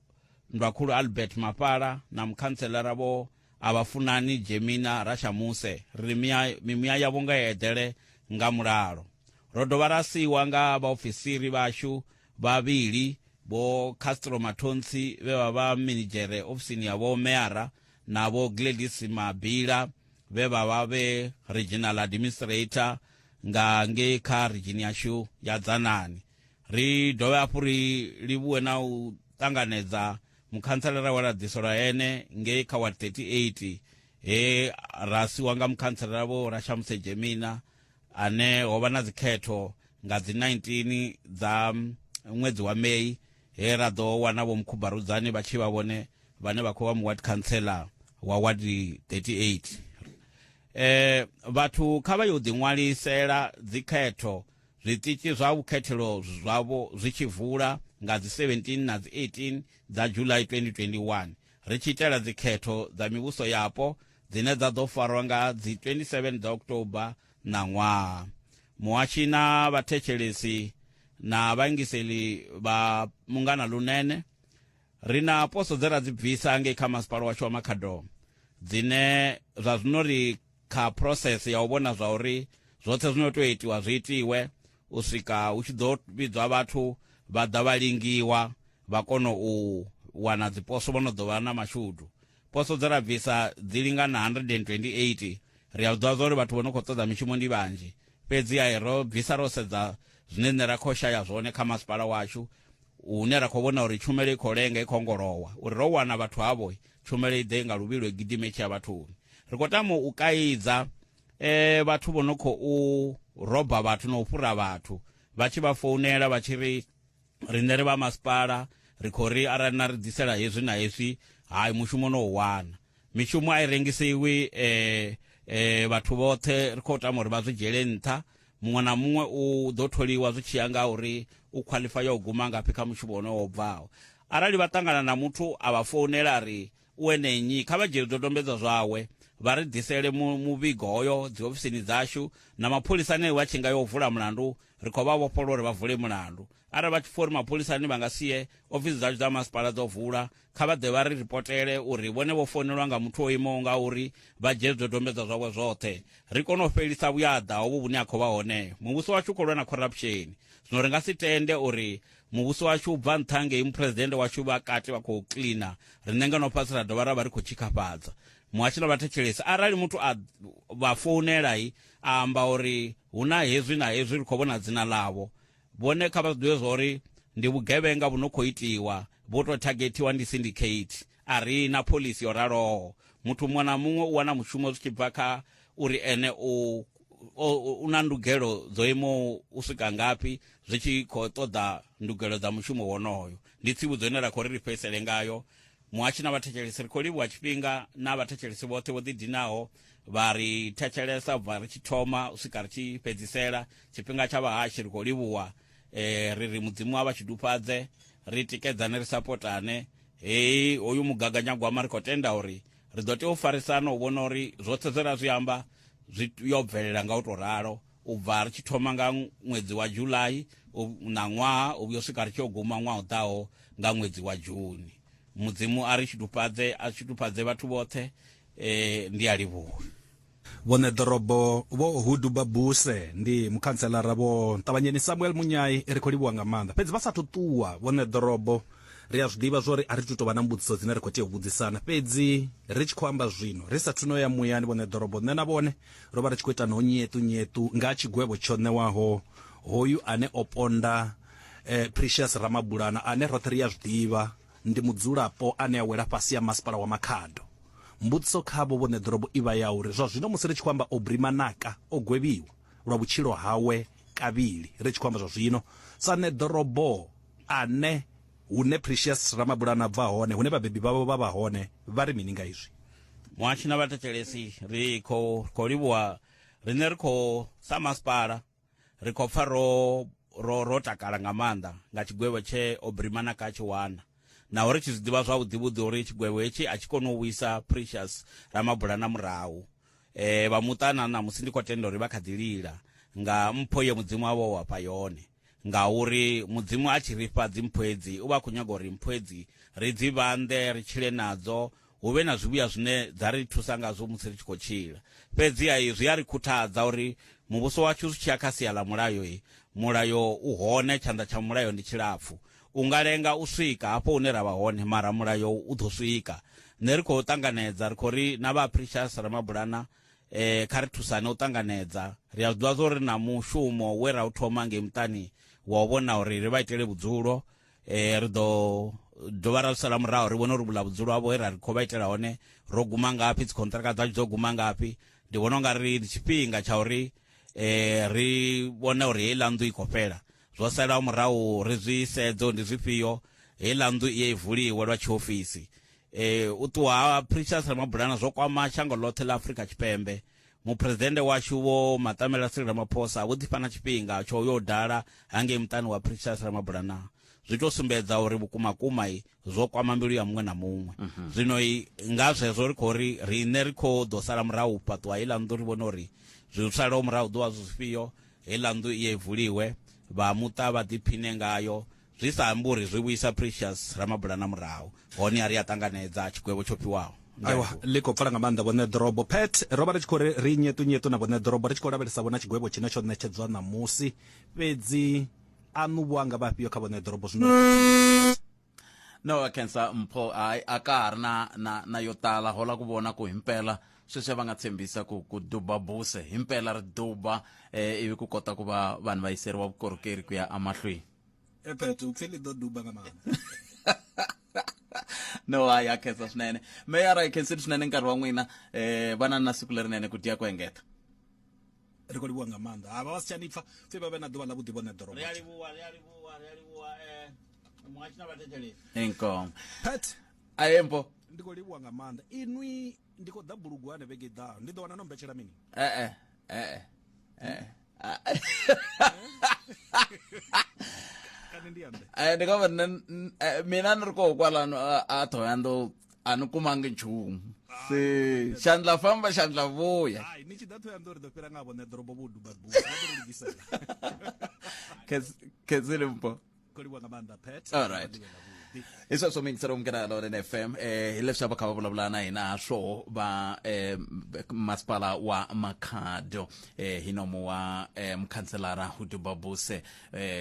Ndwakhulu Albert Mafhala na mukhantselara vho Avhafunani Jemina Rashamuse. Ri mimuya yavho nga i eḓele nga mulalo. Ro dovha ra siwa nga vhaofisiri vhashu vhavhili Vho Castro Mathonsi vhe vha vha minidzhere ofisini ya Vho Meara na Vho Gladys Mabila vhe vha vha vhe regional administrator nga ngei kha ridzhini yashu ya Dzanani. Ri dovhe hafhu ri livhuwe na u ṱanganedza mukhantselara we ra ḓiselwa ene ngei kha ward 38. He ra siwa nga mukhantselara Vho Rashamuse Jemina ane ho vha na dzikhetho nga dzi 19 dza ṅwedzi wa May, he ra ḓo wana Vho Mukhuba Rudzani vha tshi vha vhone vhane vha khou vha muward councillor wa ward 38. Vhathu kha vha yo ḓiṅwalisela dzikhetho zwiṱitshi zwa vhukhethelo zwavho zwi tshi vula nga dzi 17 na dzi 18 dza July 2021, ri tshi itela dzikhetho dza mivhuso yapo dzine dza ḓo farwa nga dzi 27 dza October ṋaṅwaha. Muhashi na vhathetshelesi na vhaingiseli vha Mungana Lunene, ri na poso dze ra dzi bvisa ngei kha masipala washu wa Makhado, dzine zwa zwino ri kha process ya u vhona zwa uri zwoṱhe zwino tea u itiwa zwi itiwe u swika hu tshi ḓo vhidzwa vhathu vha ḓa vha lingiwa vha kona u wana dziposo vho no ḓo vha na mashudu. Poso dze ra bvisa dzi lingana 128. Ri a zwi ḓivha zwa uri vhathu vho no khou ṱoḓa mishumo ndi vhanzhi, fhedzi a ro bvisa ro sedza zwine nṋe ra khou shaya zwone kha masipala washu, hune ra khou vhona uri tshumelo i khou lenga, i khou ongolowa, uri ro wana vhathu havho tshumelo i ḓe nga luvhilo i gidime i tshi ya vhathuni. Ri khou tama u kaidza vhathu vho no khou roba vhathu na u fhura vhathu vha tshi vha founela vha tshi ri riṋe ri vha masipala, ri khou ri arali na ri ḓisela hezwi na hezwi, hai mushumo no u wana. Mishumo a i rengisiwi vhathu vhoṱhe ri khou tama uri vha zwi dzhiele nṱha. Muṅwe na muṅwe u ḓo tholiwa zwi tshi ya nga uri u khwaḽifaya u guma ngafhi kha mushumo une wo bvaho. Arali vha ṱangana na muthu a vha founela a ri u ene nnyi, kha vha dzhie zwidodombedzwa zwawe vha ri ḓisele muvhigo hoyo dziofisini dzashu, na mapholisa ane vha tshi nga yo vula mulandu ri khou vha vhofholola uri vha vule mulandu. Arali vha tshi pfa uri mapholisani vha nga sie ofisi dzashu dza masipala dzo vula, kha vha ḓe vha ri ripotele uri vhone vho founelwa nga muthu o imaho nga uri vha dzhie zwidodombedzwa zwawe zwoṱhe, ri kone u fhelisa vhuyaḓa hovhu vhune ha khou vha hone. Muvhuso washu u khou lwa na corruption, zwino ri nga si tende uri muvhuso washu u bva nṱha ngei muphuresidennde washu vha kati vha khou cleaner, riṋe ngeno fhasi ra dovha ra vha ri khou tshikafhadza. Muhashi na vhathetshelesi, arali muthu a vha founela a amba uri hu na hezwi na hezwi ri khou vhona dzina ḽavho, vhone kha vha zwi ḓivhe zwa uri ndi vhugevhenga vhu no khou itiwa, vho tou thagethiwa ndi syndicate. A ri na phoḽisi yo raloho. Muthu muṅwe na muṅwe u wana mushumo zwi tshi bva kha uri ene u u na ndugelo dzo imaho u swika ngafhi zwi tshi khou ṱoḓa ndugelo dza mushumo wonoyo. Ndi tsivhudzo ine ra khou ri ri fhedzisele ngayo. Muhashi na vhathetshelesi, ri khou livhuwa tshifhinga na vhathetshelesi vhoṱhe vho ḓidinaho vha ri thetshelesa u bva ri tshi thoma u swika ri tshi fhedzisela. Tshifhinga tsha vhahashi ri khou livhuwa, ri ri Mudzimu a vha tshidufhadze, ri tikedzane, ri sapotane. Heyi hoyu mugaganyagwama ri khou tenda uri ri ḓo tea u farisana u vhona uri zwoṱhe zwe ra zwi amba zwi yo bvelela nga u tou ralo, u bva ri tshi thoma nga ṅwedzi wa July na ṅwaha u vhuya u swika ri tshi yo guma ṅwaha u ḓaho nga ṅwedzi wa June. Mudzimu a ri tshidufhadze, a tshidufhadze vhathu vhoṱhe. Ndi a livhuwa. Vhone ḓorobo Vho Hudu Babuse ndi mukhantselara Vho Ṱavhanyeni Samuel Munyai, ri khou livhuwa nga maanḓa. Fhedzi vha sathu ṱuwa vhone ḓorobo, ri a zwi ḓivha zwori a ri tu tovha na mbudziso dzine ri khou tea u vhudzisana, fhedzi ri tshi khou amba zwino ri sathu no ya muyani vhone ḓorobo, nṋe na vhone ro vha ri tshi khou ita no nyeṱu nyeṱu nga tshigwevho tsho ṋewaho hoyu ane o ponda Precious Ramabulana, ane roṱhe ri a zwi ḓivha ndi mudzulapo ane a wela fhasi ha masipala wa Makhado. Mbudziso khavho vho ṋeḓorobo i vha ya uri zwa zwino musi ri tshi khou amba Aubrey Manaka o gwevhiwa lwa vhutshilo hawe kavhili ri tshi khou amba zwa zwino sa ṋeḓorobo ane hune Precious Ramabulana a bva hone, hune vhabebi vhavho vha vha hone, vha ri mini nga izwi? Muhashi na vhathetshelesi, ri khou khou livhuwa riṋe ri khou sa masipala ri khou pfa ro ro ro takala nga maanḓa nga tshigwevho tshe Aubrey Manaka a tshi wana, naho ri tshi zwi ḓivha zwavhuḓi vhuḓi uri tshigwevho hetshi a tshi koni u vhuisa Precious Ramabulana murahu. Vha muṱa na ṋamusi ndi khou tenda uri vha kha ḓi lila nga mpho ye Mudzimu a vha o vha fha yone, ngauri Mudzimu a tshi ri fha dzimpho hedzi u vha a khou nyaga uri mpho hedzi ri dzi vhanḓe, ri tshile nadzo, hu vhe na zwivhuya zwine dza ri thusa ngazwo musi ri tshi khou tshila. Fhedziha zwi a ri khuthadza uri muvhuso washu zwi tshi ya kha sia ḽa mulayo, mulayo u hone, tshanḓa tsha mulayo ndi tshilapfu. U nga lenga u swika hafho hune ra vha hone, mara mulayo u ḓo swika. Nṋe ri khou ṱanganedza, ri khou ri na vha Precious Ramabulana kha ri thusane u ṱanganedza. Ri a zwi ḓivha zwa uri na mushumo we ra u thoma ngei muṱani wa u vhona uri ri vha itele vhudzulo, ri ḓo dovha ra sala murahu ri vhone uri vhula vhudzulo havho he ra ri khou vha itela hone ro guma ngafhi, dzikhontraka dzashu dzo guma ngafhi. Ndi vhona unga ri ndi tshifhinga tsha uri ri vhone uri heiḽa nnḓu i khou fhela, zwo salaho murahu ri zwi sedze uri ndi zwifhio, heiḽa nnḓu i ye i vuliwe lwa tshiofisi. U ṱuwa ha Precious Ramabulana zwo kwama shango ḽoṱhe ḽa Afrika Tshipembe. Muphuresidennde washu Vho Matamela Cyril Ramaphosa vho ḓifha na tshifhinga tsho yo dala hangei muṱani wa Precious Ramabulana. Zwi tou sumbedza uri vhukumakuma zwo kwama mbilu ya muṅwe na muṅwe. Zwino nga zwezwo ri khou ri riṋe ri khou ḓo sala murahu u fhaṱiwa heiḽa nnḓu ri vhone uri zwi salaho murahu ḓo vha zwi zwifhio, heiḽa nnḓu i ye i vuliwe, vha muṱa vha ḓiphine ngayo. Zwi sa ambi uri zwi vhuisa Precious Ramabulana murahu, hone a ri a ṱanganedza tshigwevho tsho fhiwaho. Ndi a Aiwa, livhuwa. ḽi khou pfala nga maanḓa vho ṋeḓorobo. Pat, ro vha ri tshi khou ri ri nyeṱunyeṱu na vho ṋeḓorobo ri tshi khou lavhelesa vho na tshigwevho tshine tsho ṋetshedzwa ṋamusi. Fhedzi aṋu vho anga vhafhio kha vho ṋeḓorobo zwino? No khensa Mpho, hayi a ka ha ri na na na yo tala hola ku vona ku himpela sweswiya va nga tshembisa ku ku duba buse himpela ri duba ivi ku kota ku va vanhu va yiseriwa vukorhokeri ku ya emahlweni. Pat, upfi ḽi ḓo duba nga maanḓa. No hayi a khensa swinene meyara, hi khensile swinene nkarhi wa n'wina. Vana na siku lerinene ku dya ku engeta. Ri khou livhuwa nga maanḓa. Havha vha si tsha ni pfa pfi vha vhe na ḓuvha ḽa vhuḓi vho ṋeḓorobo. Ri a livhuwa, ri a livhuwa, ri a livhuwa muhasho na vhathetshelesi. Inkomo. Pat, Aye Mpho. Ndi khou livhuwa nga maanḓa. Inwi ndi khou ḓa Bulugwane vhege i ḓaho, ndi ḓo wana no mbetshela mini? E-e, e-e, e-e. Kani ndi ambe? Ndi nga va mina ni ri koho kwalano a Thohoyandou a ni kumangi nchumu, se xandla famba xandla vuya. Hai, ni tshi ḓa Thohoyandou ri ḓo fhira nga vho ṋeḓorobo vho duba busi, vha ḓo ri lugisela. Khensile Mpho. Khou livhuwa nga maanḓa Pat. All right. Vha ḓivhe ḽa vhuḓi. Hi sweswo mi yingisela Munghana Lonene FM, hi leswi va kha va vulavula na hina ha swoho va masipala wa Makhado, hi nomo wa mukhanselara Hudubabuse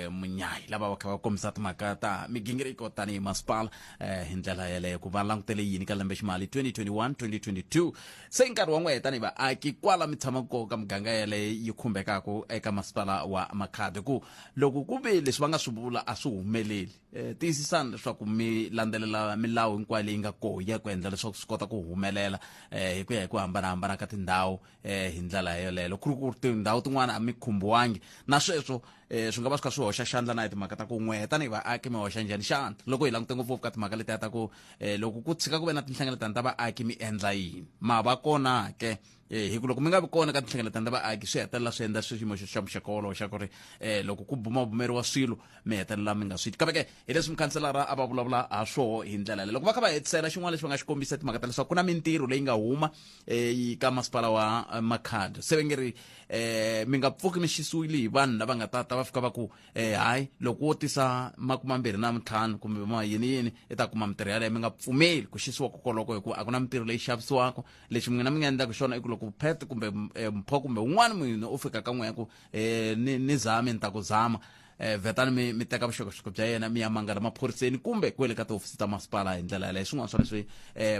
Munyayi, lava va kha va kombisa timhaka ta migingiriko tanihi masipala hi ndlela yeleyo ku va langutele yini ka lembe ximali 2021 2022. Se nkarhi wa n'wehe tanihi vaaki kwala mi tshamaka kona ka muganga yeleyo yi khumbekaka eka masipala wa Makhado, ku loko ku ve leswi va nga swi vula a swi humeleli, tiyisisani leswaku mi landzelela milawu hinkwayo leyi nga koho ya ku endla leswaku swi kota ku humelela hi ku ya hi ku hambanahambana ka tindhawu hi ndlela yoleyo. Ku ri ku tindhawu tin'wana a mi khumbiwangi na sweswo, swi nga va swi kha swi hoxa xandla na hi timhaka ta ku n'wehe tanihi vaaki mi hoxa njhani xandla. Loko hi langute ngopfu ka timhaka letiya ta ku loko ku tshika ku ve na tinhlengeletano ta vaaki mi endla yini, ma va kona ke? Hi ku loko mi nga vi kona ka tinhlengeletano ta vaaki swi hetelela swi endla xiyimo xa muxaka wolowo xa ku ri loko ku bumabumeriwa swilo mi hetelela mi nga swi twi. Kambe ke hi leswi mukhanselara a va vulavula ha swoho hi ndlela leyi loko va kha va hetisela xin'wana lexi va nga xi kombisa timhaka ta leswaku ku na mintirho leyi nga huma ka masipala wa Makhado. Se va nge ri mi nga pfuki mi xisiwile hi vanhu lava nga ta ta va fika va ku hayi loko wo tisa 25 kumbe ma yini yini i ta kuma mintirho yaleyo. Mi nga pfumeli ku xisiwa kokoloko hikuva a ku na mintirho leyi xavisiwaka. Lexi n'wina mi nga endlaka xona i ku loko Pet kumbe Mpho kumbe un'wana munhu u fika ka n'wina ku ni zami ni ta ku zama, vhetani mi teka vuxokoxoko bya yena mi ya mangala maphoriseni kumbe kwele ka tihofisi ta masipala hi ndlela yaleyo. Swin'wana swa leswi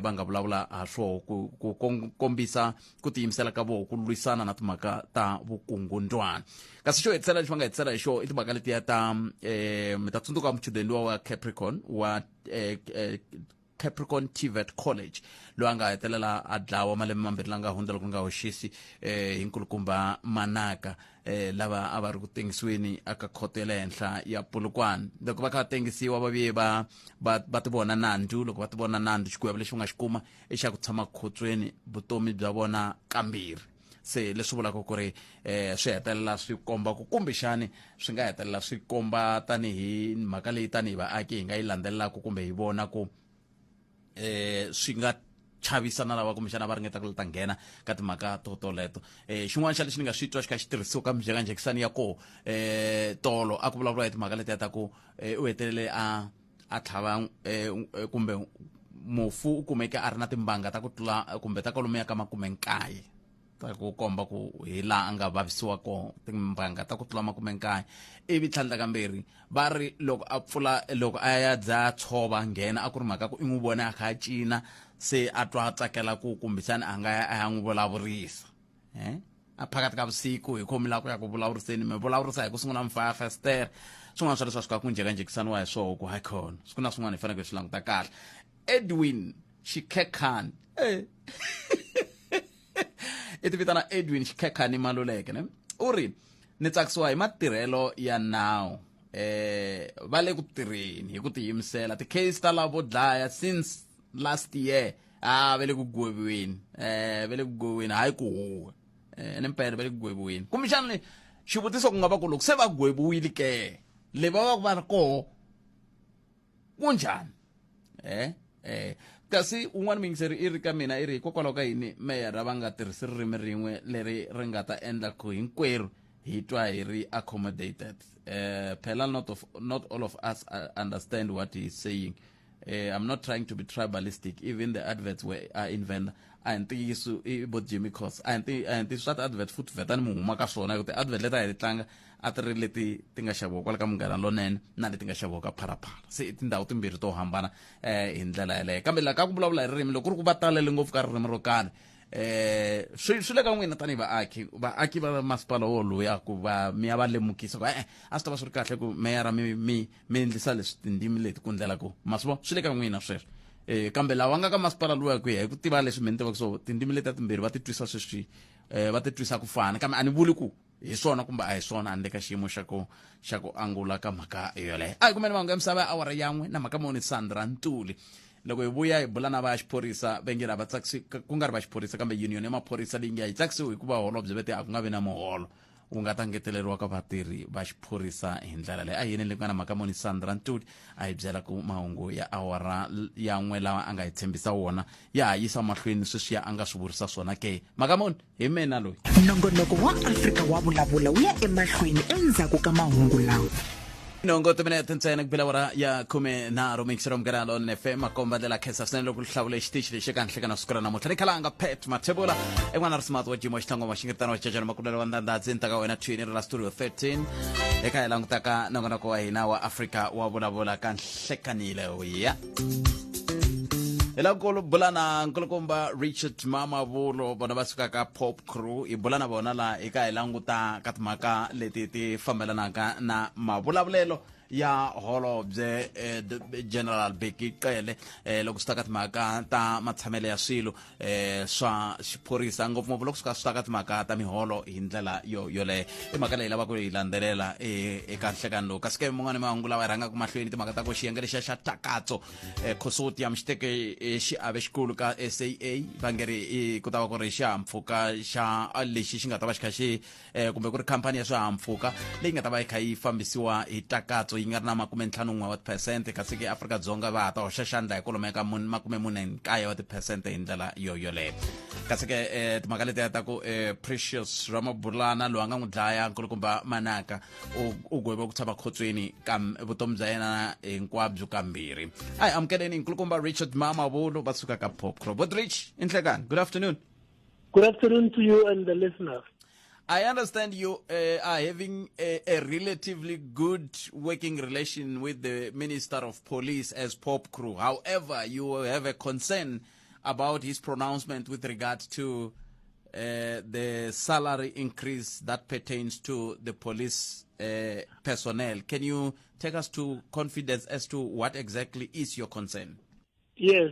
va nga vulavula ha swoho ku kombisa ku tiyimisela ka voho ku lwisana na timhaka ta vukungundwana. Kasi xo hetisela lexi va nga hetisela hi xo i timhaka letiya ta mi ta tsundzuka muchudeni luwa wa Capricorn wa Capricorn TVET College loyi a nga hetelela a dlawa malembe mambirhi la nga hundza loko nga hoxisi hi nkulukumba Manaka, lava a va ri ku tengisiweni aka khoto ya le henhla ya Polokwane. Loko va kha va tengisiwa va vuye va ti vona nandzu. Loko va ti vona nandzu, xigwevo lexi va nga xi kuma i xa ku tshama khotsweni vutomi bya vona kambirhi. Se leswi vulaka ku ri swi hetelela swi komba ku kumbexani swi nga hetelela swi komba tanihi mhaka leyi tanihi vaaki hi nga yi landzelelaka kumbe hi vona ku swi nga chavisa na lava kumbexana va ringeta ku ta nghena ka timhaka to toleto. Xin'wana xa lexi ni nga swi twa xi kha xi tirhisiwa ka minjhekanjhekisano ya koho tolo a ku vulavuriwa hi timhaka letiya ta ku u hetelele a tlhava kumbe mufu u kumeke a ri na timbanga ta ku tlula kumbe ta kwalomuya ka 90 ta ku komba ku hi laha a nga vavisiwa kona, timbanga ta ku tlula 90. Ivi tlhandla kambirhi va ri loko a pfula loko a ya dya tshova nghena a ku ri mhaka ku i n'wi vone a kha a cina, se a twa a tsakela ku kumbexana a nga ya a ya n'wi vulavurisa. A phakathi ka vusiku hi khomi la ku ya ku vulavuriseni mi vulavurisa hi ku sungula mi faya festere swin'wana swa leswi a swi ka ku njhekanjhekisaniwa hi swoho ku hayikhona swi ku na swin'wana hi faneleke hi swi languta kahle. Edwin Xikhekhani e i ti vitana Edwin Xikhekhani Maluleke ne u ri ni tsakisiwa hi matirhelo ya nawu va le ku tirheni hi ku tiyimisela ti-case ta lavo dlaya since last year a va le ku gweviweni va le ku gweviweni hayi ku huwa ni mpela va le ku gweviweni kumbexana xivutiso ku nga va ku loko se va gweviwile ke le va va va ri koho kunjhani kasi un'wana muyingiseri i ri ka mina i ri hikokwalaho ka yini meyara va nga tirhisi ririmi rin'we leri ri nga ta endla ku hinkwerhu hi twa hi ri accommodated phela not all of us understand what he is saying. I'm not trying to be tribalistic, even the adverts were are in Venda. A hi ntiyiso i bo Jimmy Cos a hi ntiyiso swa ti-advert futhi vhetani mi huma ka swona hi ku ti-advert leti a hi ti tlanga a ti ri leti ti nga xaviwa kwala ka Munghana Lonene na leti nga xaviwa ka Phalaphala se i tindhawu timbirhi to hambana hi ndlela yeleyo kambe laha ka ku vulavula hi ririmi loko ku ri ku va talele ngopfu ka ririmi ro karhi swi le ka n'wina tanihi vaaki va masipala woluya ku va mi ya va lemukisa ku e-e a swi ta va swi ri kahle ku meyara mi mi endlisa leswi tindzimi leti ku ndlela ku ma swi vona swi le ka n'wina sweswo kambe lava nga ka masipala luwa ku ya hi ku tiva leswi mi ni tivaka so tindzimi leti timbirhi va ti twisa sweswi va ti twisa ku fana kambe a ni vuli ku hi swona kumbe a hi swona a ni le ka xiyimo xa ku xa ku angula ka mhaka yoleyo. A hi kumeni mahungu ya misava ya awara yan'we na mhaka muni Sandra Ntuli. Loko hi vuya hi bula na va xiphorisa va nge a va tsakisi ku nga ri va xiphorisa kambe union ya maphorisa leyi nge a yi tsakisiwi hikuva holobye va te a ku nga vi na muholo wu nga ta ngeteleriwa ka vatirhi va xiphorisa hi ndlela leyi. A hi yeni le ku nga na mhaka muni Sandra Ntuli a hi byela ku mahungu ya awara ya n'we lawa a nga hi tshembisa wona ya ha yisa mahlweni sweswiya a nga swi vurisa swona ke. Mhaka muni hi mina loyi. Nongonoko wa Afrika wa Vulavula wu ya emahlweni endzhaku ka mahungu lawa. Nhungu timinete ntsena ku bela awara ya 13 mixero Munghana Lonene FM makomba ndlela khensa swinene loko hlawule xitichi lexi eka nhlekana siku ra namuntlha ni khalanga Pat Mathebula en'wana ri smart wa jimo xihlangoma xingiritano wa cacana makulelo wa ndandadzi ni ta ka wena thwini ri la studio 13 eka hi langutaka nongonoko wa hina wa Afrika wa Vulavula ka nhlekanile ya hi lava ku bula na nkulukumba Richard Mamavulo vona va suka ka Pop Crew hi bula na vona la eka hi languta ka timhaka leti ti fambelanaka na mavulavulelo ya holobye General Bheki Cele loko swi ta ka timhaka ta matshamelo ya swilo swa xiphorisa ngopfungopfu loko swi ka swi ta ka timhaka ta miholo hi ndlela yo yoleyo i mhaka leyi lavaka ku yi landzelela eka nhlekani lowu kasi ke mun'wana mahungu lawa hi rhangaka mahlweni timhaka ta ku xiyenge lexiya xa Takatso consortium xi teke xiave xikulu ka SAA va nge ri ku ta va ku ri xihahampfhuka xa lexi xi nga ta va xi kha xi kumbe ku ri khampani ya swihahampfhuka leyi nga ta va yi kha yi fambisiwa hi Takatso yi nga ri na 51 wa tiphesente kasi ke Afrika-Dzonga va ha ta hoxa xandla hi kwalomuya ka 49 wa tiphesente hi ndlela yo yoleyo kasi ke timhaka letiya ta ku Precious Ramabulana loyi a nga n'wi dlaya nkulukumba Manaka u gweviwe ku tshama khotsweni ka vutomi bya yena hinkwabyo kambirhi. A hi amukeleni nkulukumba Richard Mamabolo va suka ka Pop Crow. Bot Rich, inhlekani, good afternoon. Good afternoon to you and the listeners. I understand you are having a relatively good working relation with the Minister of Police as Pop Crew. However, you have a concern about his pronouncement with regard to the salary increase that pertains to the police personnel. Can you take us to confidence as to what exactly is your concern? Yes.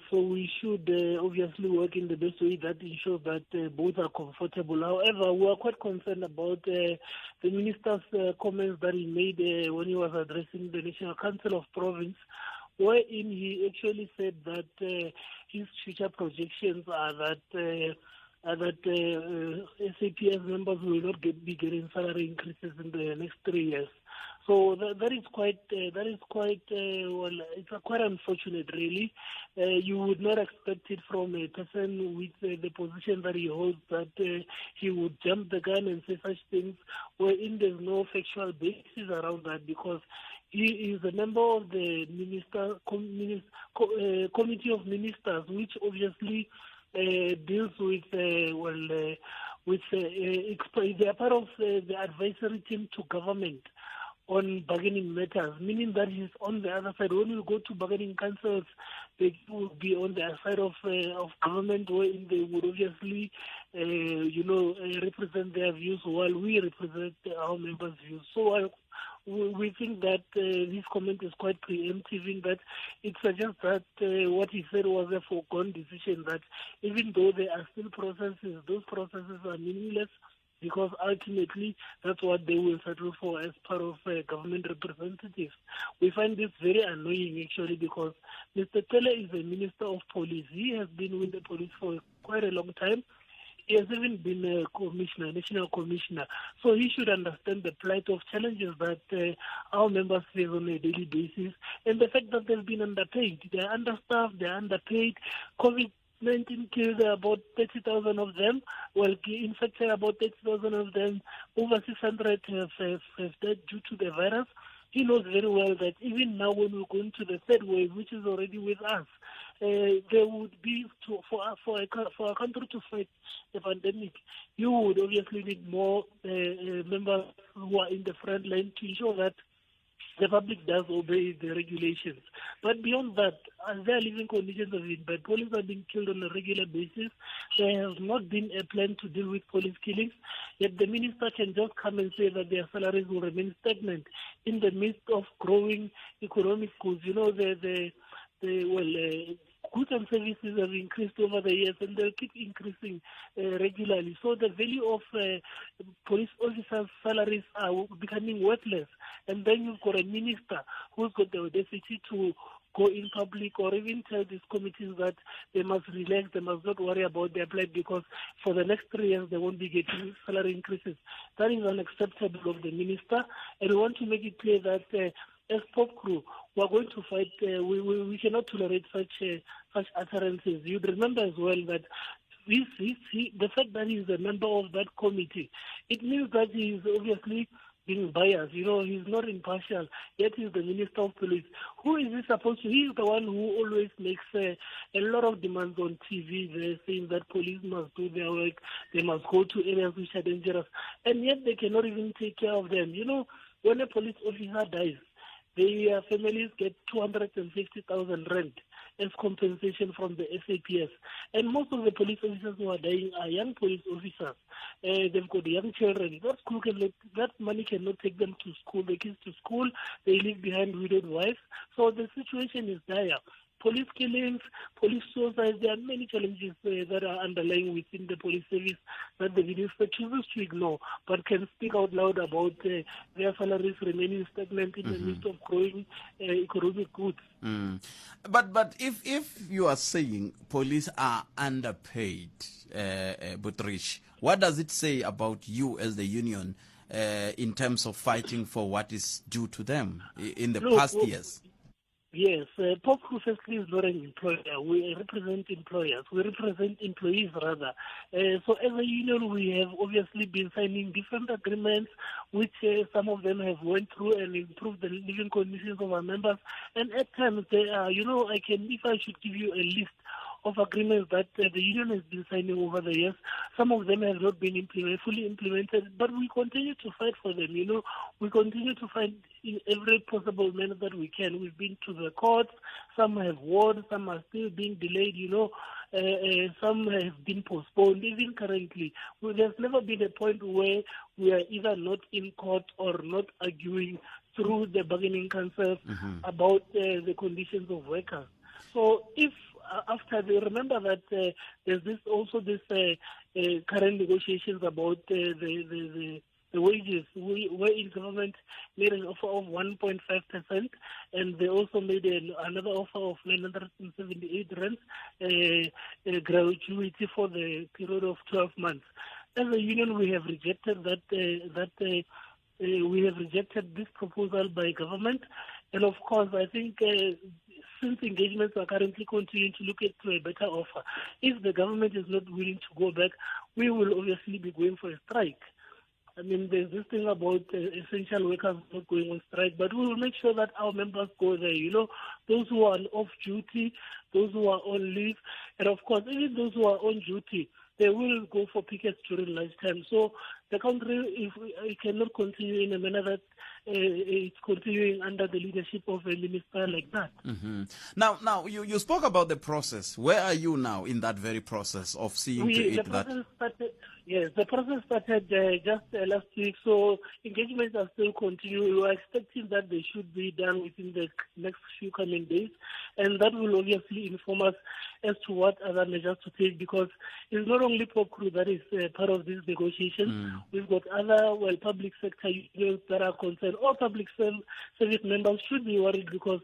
So we should obviously work in the best way that ensures that both are comfortable. However, we are quite concerned about the minister's comments that he made when he was addressing the National Council of Province, wherein he actually said that his future projections are that SAPS members will not be getting salary increases in the next 3 years. So that is quite, well, it's quite unfortunate, really. You would not expect it from a person with the position that he holds, that he would jump the gun and say such things, wherein there's no factual basis around that, because he is a member of the Committee of Ministers, which obviously deals with, they are part of the advisory team to government. on bargaining matters, meaning that he's on the other side. When we go to bargaining councils, they would be on the side of government, wherein they would obviously, represent their views while we represent our members' views. So we think that this comment is quite preemptive in that it suggests that what he said was a foregone decision, that even though there are still processes, those processes are meaningless, because ultimately that's what they will settle for as part of government representatives. We find this very annoying, actually, because Mr. Cele is the Minister of Police. He has been with the police for quite a long time. He has even been a commissioner, national commissioner. So he should understand the plight of challenges that our members face on a daily basis, and the fact that they've been underpaid. They're understaffed, they're underpaid. COVID-19 killed about 30,000 of them, well, infected about 30,000 of them. Over 600 have died due to the virus. He knows very well that even now when we go into the third wave, which is already with us, there would be, for a country to fight the pandemic, you would obviously need more members who are in the front line to ensure that the public does obey the regulations. But beyond that, as their living conditions have been bad, police are being killed on a regular basis. There has not been a plan to deal with police killings. Yet the minister can just come and say that their salaries will remain stagnant in the midst of growing economic goods. You know, goods and services have increased over the years, and they'll keep increasing regularly. So the value of police officers' salaries are becoming worthless. And then you've got a minister who's got the audacity to go in public or even tell these committees that they must relax, they must not worry about their plight because for the next 3 years they won't be getting salary increases. That is unacceptable of the minister, and we want to make it clear that as POPCRU, we are going to fight. We cannot tolerate such utterances. You'd remember as well that the fact that he is a member of that committee, it means that he is obviously being biased. You know, he's not impartial, yet he's the Minister of Police. Who is he supposed to? He is the one who always makes a lot of demands on TV. They're saying that police must do their work, they must go to areas which are dangerous, and yet they cannot even take care of them. You know, when a police officer dies, their families get 250,000 rand as compensation from the SAPS. And most of the police officers who are dying are young police officers. They've got young children. That money cannot take them to school, the kids to school. They leave behind widowed wives. So the situation is dire. Police killings, police suicides, there are many challenges that are underlying within the police service that the minister chooses to ignore, but can speak out loud about their salaries remaining stagnant in the midst of growing economic goods. Mm. But if you are saying police are underpaid, Butrish, what does it say about you as the union in terms of fighting for what is due to them in the past years? Yes, POPCRU firstly is not an employer. We represent employers. We represent employees, rather. So as a union, we have obviously been signing different agreements, which some of them have went through and improved the living conditions of our members. And at times, they are, you know, if I should give you a list of agreements that the union has been signing over the years. Some of them have not been fully implemented, but we continue to fight for them. You know, we continue to fight in every possible manner that we can. We've been to the courts. Some have won, some are still being delayed, you know. Some have been postponed, even currently. Well, there's never been a point where we are either not in court or not arguing through the bargaining councils about the conditions of workers. So if after they remember that there's this also this current negotiations about the wages, where in government made an offer of 1.5%, and they also made another offer of 978 rand gratuity for the period of 12 months. As a union, we have rejected that. We have rejected this proposal by government, and of course, I think since engagements are currently continuing to look at a better offer, if the government is not willing to go back, we will obviously be going for a strike. I mean, there's this thing about essential workers not going on strike, but we will make sure that our members go there. You know, those who are off duty, those who are on leave, and of course, even those who are on duty, they will go for pickets during lunchtime. So the country, if it cannot continue in a manner that it's continuing under the leadership of a minister like that. Mm-hmm. Now, you spoke about the process. Where are you now in that very process of seeing to it that? Yes, the process started just last week, so engagements are still continuing. We are expecting that they should be done within the next few coming days, and that will obviously inform us as to what other measures to take, because it's not only POPCRU that is part of this negotiation. Mm. We've got other, public sector unions that are concerned. All public service members should be worried, because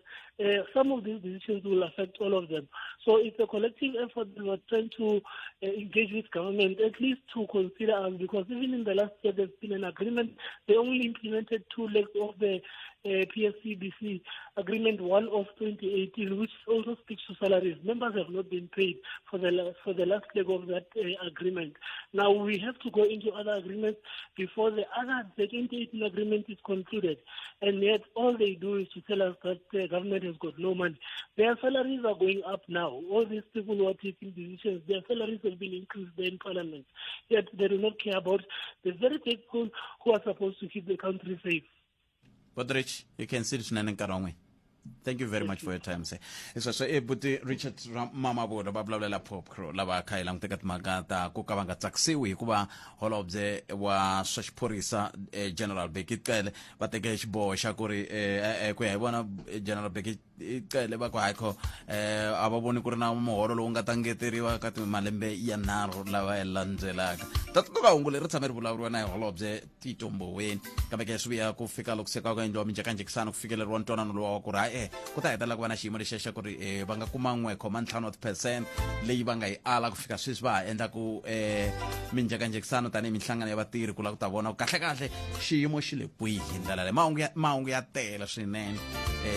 some of these decisions will affect all of them. So it's a collective effort. We are trying to engage with government, at least to consider us, because even in the last year there's been an agreement. They only implemented two legs of the PSCBC agreement, one of 2018, which also speaks to salaries. Members have not been paid for the last leg of that agreement. Now we have to go into other agreements before the 2018 agreement is concluded, and yet all they do is to tell us that the government has got no money. Their salaries are going up now. All these people who are taking decisions, their salaries have been increased in Parliament. Yet they do not care about the very people who are supposed to keep the country safe. But Rich, you can see it. Thank you very much for your time, sir. So, but Richard Mamabolo va vulavulela POPCRU lava kha hi languteka timhaka ta ku ka va nga tsakisiwi hikuva holobye wa swa xiphorisa General Bheki Cele va teke xiboho xa ku ri ku ya hi vona General Bheki Cele va ku hayi kho a va voni ku ri na muholo lowu nga ta ngeteriwa ka malembe ya 3 lava ya landzelaka. Ta tsundzuka hungu leri tshame ri vulavuriwa na hi holobye Tito Mboweni, kambe ke swi vuya ku fika loko se ka ku endliwa minjhekanjhekisano ku fikeleriwa ntwanano lowa wa ku ri hayi ku ta hetelela ku va na xiyimo lexiya xa ku ri va nga kuma 1.5 wa ti-percent leyi va nga yi ala ku fika sweswi va ha endlaku minjhekanjhekisano tanihi minhlangano ya vatirhi ku lava ku ta vona ku kahlekahle xiyimo xi le kwihi hi ndlela leyi. Mahungu ya tele swinene.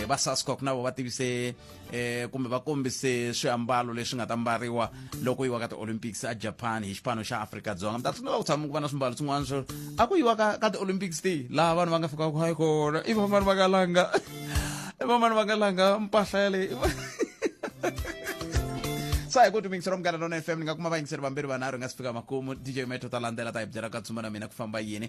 Va SASCOC na vo va tivise kumbe va kombise swiambalo leswi nga ta mbariwa loko yiwa ka ti-Olympics a Japan hi xipano xa Afrika-Dzonga. Mi ta tsundzuka ku tshama ku va na swimbalo swin'wana swo a ku yiwa ka ti-Olympics ti laha vanhu va nga fika ku hayi kona i vamani va nga langa i vamani va nga langa mpahla yaleyo. Sa hi ku timingiselo Munghana Lonene FM ni nga kuma vayingiseri vambirhi vanharhu hi nga si fika makumu. DJ Metro ta landzela ta hi byela ka tsumba na mina ku famba yini.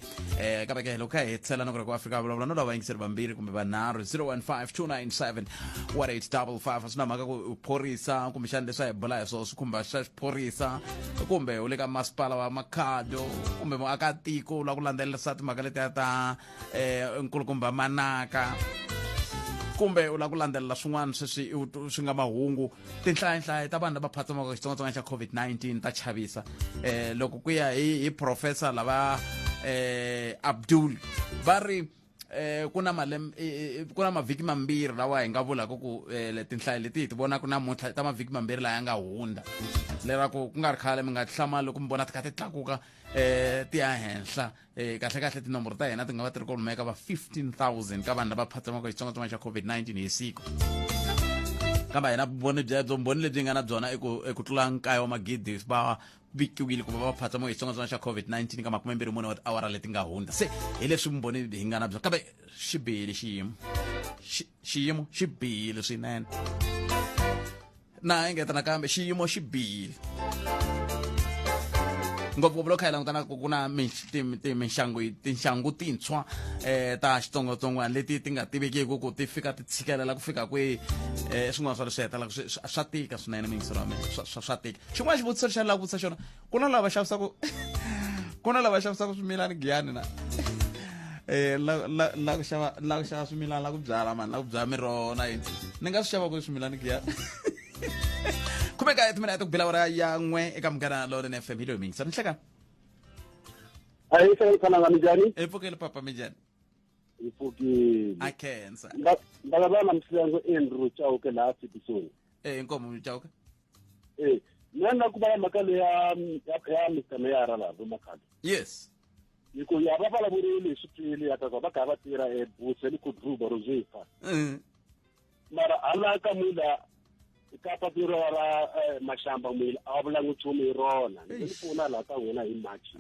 Kambe ke loko kha hi hetisela na ku ri ku Afrika vulavula no lava vayingiseri vambirhi kumbe vanharhu 015 297 1855. A swi na mhaka ku u phorisa kumbexana leswi a hi bula hi swona swi khumba swa xiphorisa kumbe u le ka masipala wa Makhado kumbe muakatiko u lava ku landzelerisa timhaka letiya ta nkulukumba Manaka kumbe u lava ku landzelela swin'wana sweswi swi nga mahungu. Tinhlayanhlaya ta vanhu lava phatsamaka xitsongwatsongwana xa COVID-19 ta chavisa. Loko ku ya hi professor lava Abdul va ri ku na malembe ku na mavhiki mambirhi lawa hi nga vulaka ku tinhlayo leti hi ti vonaka namuntlha ta mavhiki mambirhi laya nga hundza, leraku ku nga ri khale mi nga hlamali loko mi vona ti kha ti tlakuka ti ya henhla. Kahle kahle tinomboro ta hina ti nga va ti ri kolomeka va 15,000 ka vanhu lava phatsamaka xitsongwatsongwana xa COVID-19 hi siku. Kambe hina vumbhoni byebyo, vumbhoni lebyi nga na byona i ku tlula 9 wa magidi va vikiwile ku va va phatsamaka xitsongwatsongwana xa COVID-19 ka 24 wa tiawara leti nga hundza. Se hi leswi vumbhoni hi nga na byona, kambe xi bihile xiyimo, xiyimo xi bihile swinene. Na engeta nakambe xiyimo xi bihile ngopfungopfu loko kha hi langutana ku na tinxangu tintshwa ta xitsongwatsongwana leti ti nga tivekiki ku ti fika ti tshikelela ku fika kwihi. Swin'wana swa leswi hetelelaka swa tika swinene miyingiselo wa mina, swa tika. Xin'wana xivutiso lexi a ni lava ku vutisa xona, ku na lava xavisaka ku na lava xavisaka swimilani Giyani na la ku xava la ku xava swimilana la ku byala mani la ku byala miroho na yini, ni nga swi xava ku swimilani Giyani. Khumeka timinete ku bila awara ya 1 eka Munghana Lonene FM. Hi loyi miyingiselo nhlekani. Ayi sanibonani minjhani? Hi pfukile papa, minjhani? Hi pfukile. A khensa. Ndza va na Msilango Andrew Chauke laha Fitisoni. Inkomo Chauke. Mina ni lava ku va mhaka leyi ya Mr Meyara laha vo Makhado. Yes. Hi ku ya va vulavurile hi swipfili ya ka va kha va tirha eBuse ni Kudruba Rosefa. Mara hala ka mula Ka papilo ra Mashamba Muyila a va vulangi nchumu hi rona. Ni ni pfuna laha ka n'wina hi March.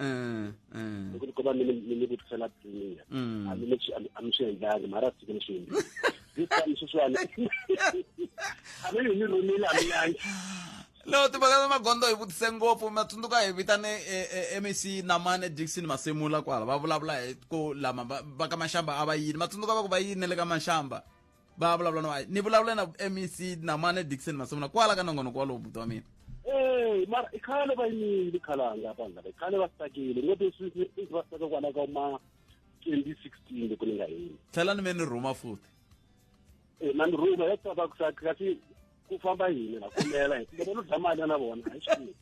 Loko ni komba mi ni vutisela premier. A mi a mi swi endlangi mara siku ni swi endlile. This time sweswiwani a mi ni rhumile, a mi yangi. Loko timhaka ta magondzo hi vutise ngopfu, ma tsundzuka hi vitane MEC Namane Dixon Masemula kwala, va vulavula hi ku lama va ka Mashamba a va yini. Ma tsundzuka va ku va yini le ka Mashamba, va vulavula na ni vulavula na MEC Namane Dixon Masemula kwala ka nongonoko walowo, buti wa mina. Eh, mara i khale va yimile, khalanga vanhu lava, i khale va stakile ngopfu, sweswi va staka kwala ka ma 2016 loko ni nga heli. Tlhela ni me ni rhuma futhi. Eh, na ni rhuma ya tava ku kasi ku famba yini la kumela hi va lo dya mali na vona hayi swi.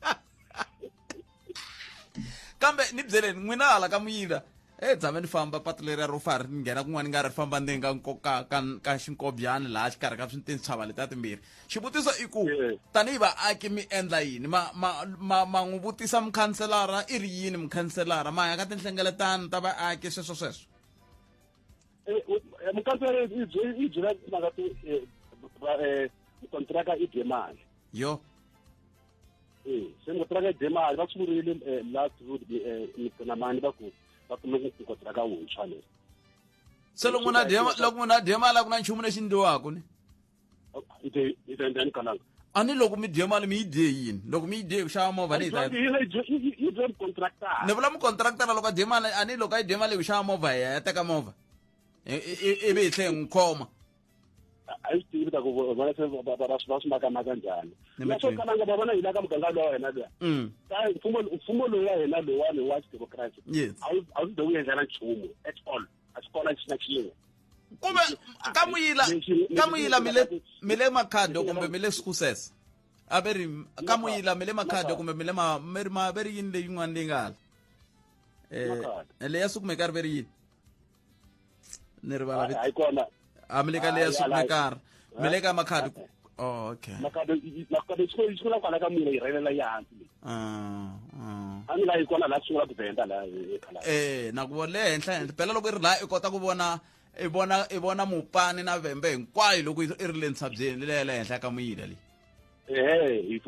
Kambe ni byeleni n'wina hala ka Muyila, e tshame ni famba patu leriya ro fa ri nghena kun'wana, nga ri famba ndzeni ka nkoka ka xinkobyani laha xikarhi ka tintshava letiya timbirhi. Xivutiso i ku tanihi vaaki mi endla yini? Ma n'wi vutisa mukhanselara i ri yini mukhanselara? Ma ya ka tinhlengeletano ta vaaki, sweswo sweswo? Mukhanselara i byela timhaka ti kontraka i dye mali. Yo. Eh, se kontraka i dye mali, va swi vurile last week Mr Namani, va ku va kume ku kontraka wuntshwa leri. Se loko munhu a dye mali, a ku na nchumu lexi ndliwaka ni? I ta endla ni kalanga. A ni loko mi dye mali, mi yi dye yini? Loko mi yi dye hi ku xava movha, ni yi ta Yi dye contractor. Ni vula mucontractor, loko a dye mali, a ni loko a yi dye mali hi ku xava movha, hi ya teka movha ivi hi tlhe hi n'wi khoma. A yi swi tivi ta ku vona se va swi makamaka njhani. Ni mi Swo kalanga va vona hina ka muganga lowa hina luya. Mfumo lowu wa hina lowani wa xidemokirasi a wu ze wu endla na nchumu at all, a swi kona na xin'we. Kumbe ka Muyila, ka Muyila mi le Makhado kumbe mi le Skusese? A ve ri ka Muyila mi le Makhado kumbe mi le ma mi ri ma ve ri yini leyi yin'wana leyi nga hala leya Sukumekari, ve ri yini? Ni rivala vito. Hayi kona. A mi le ka leya Sukumekari, mi le ka Makhado? Oh, okay. Makhado, Makhado yi sungula kwala ka Muyila, yi rhelela yi hansi leyi. Ah, ah. A ni la yi kona laha sungula ku venda laha ekhala. Eh, na ku vona le henhla henhla phela, loko i ri laha i kota ku vona, i vona Mupani na Vhembe hinkwayo loko i ri le ntshabyeni le le henhla ka Muyila leyi. Ehe,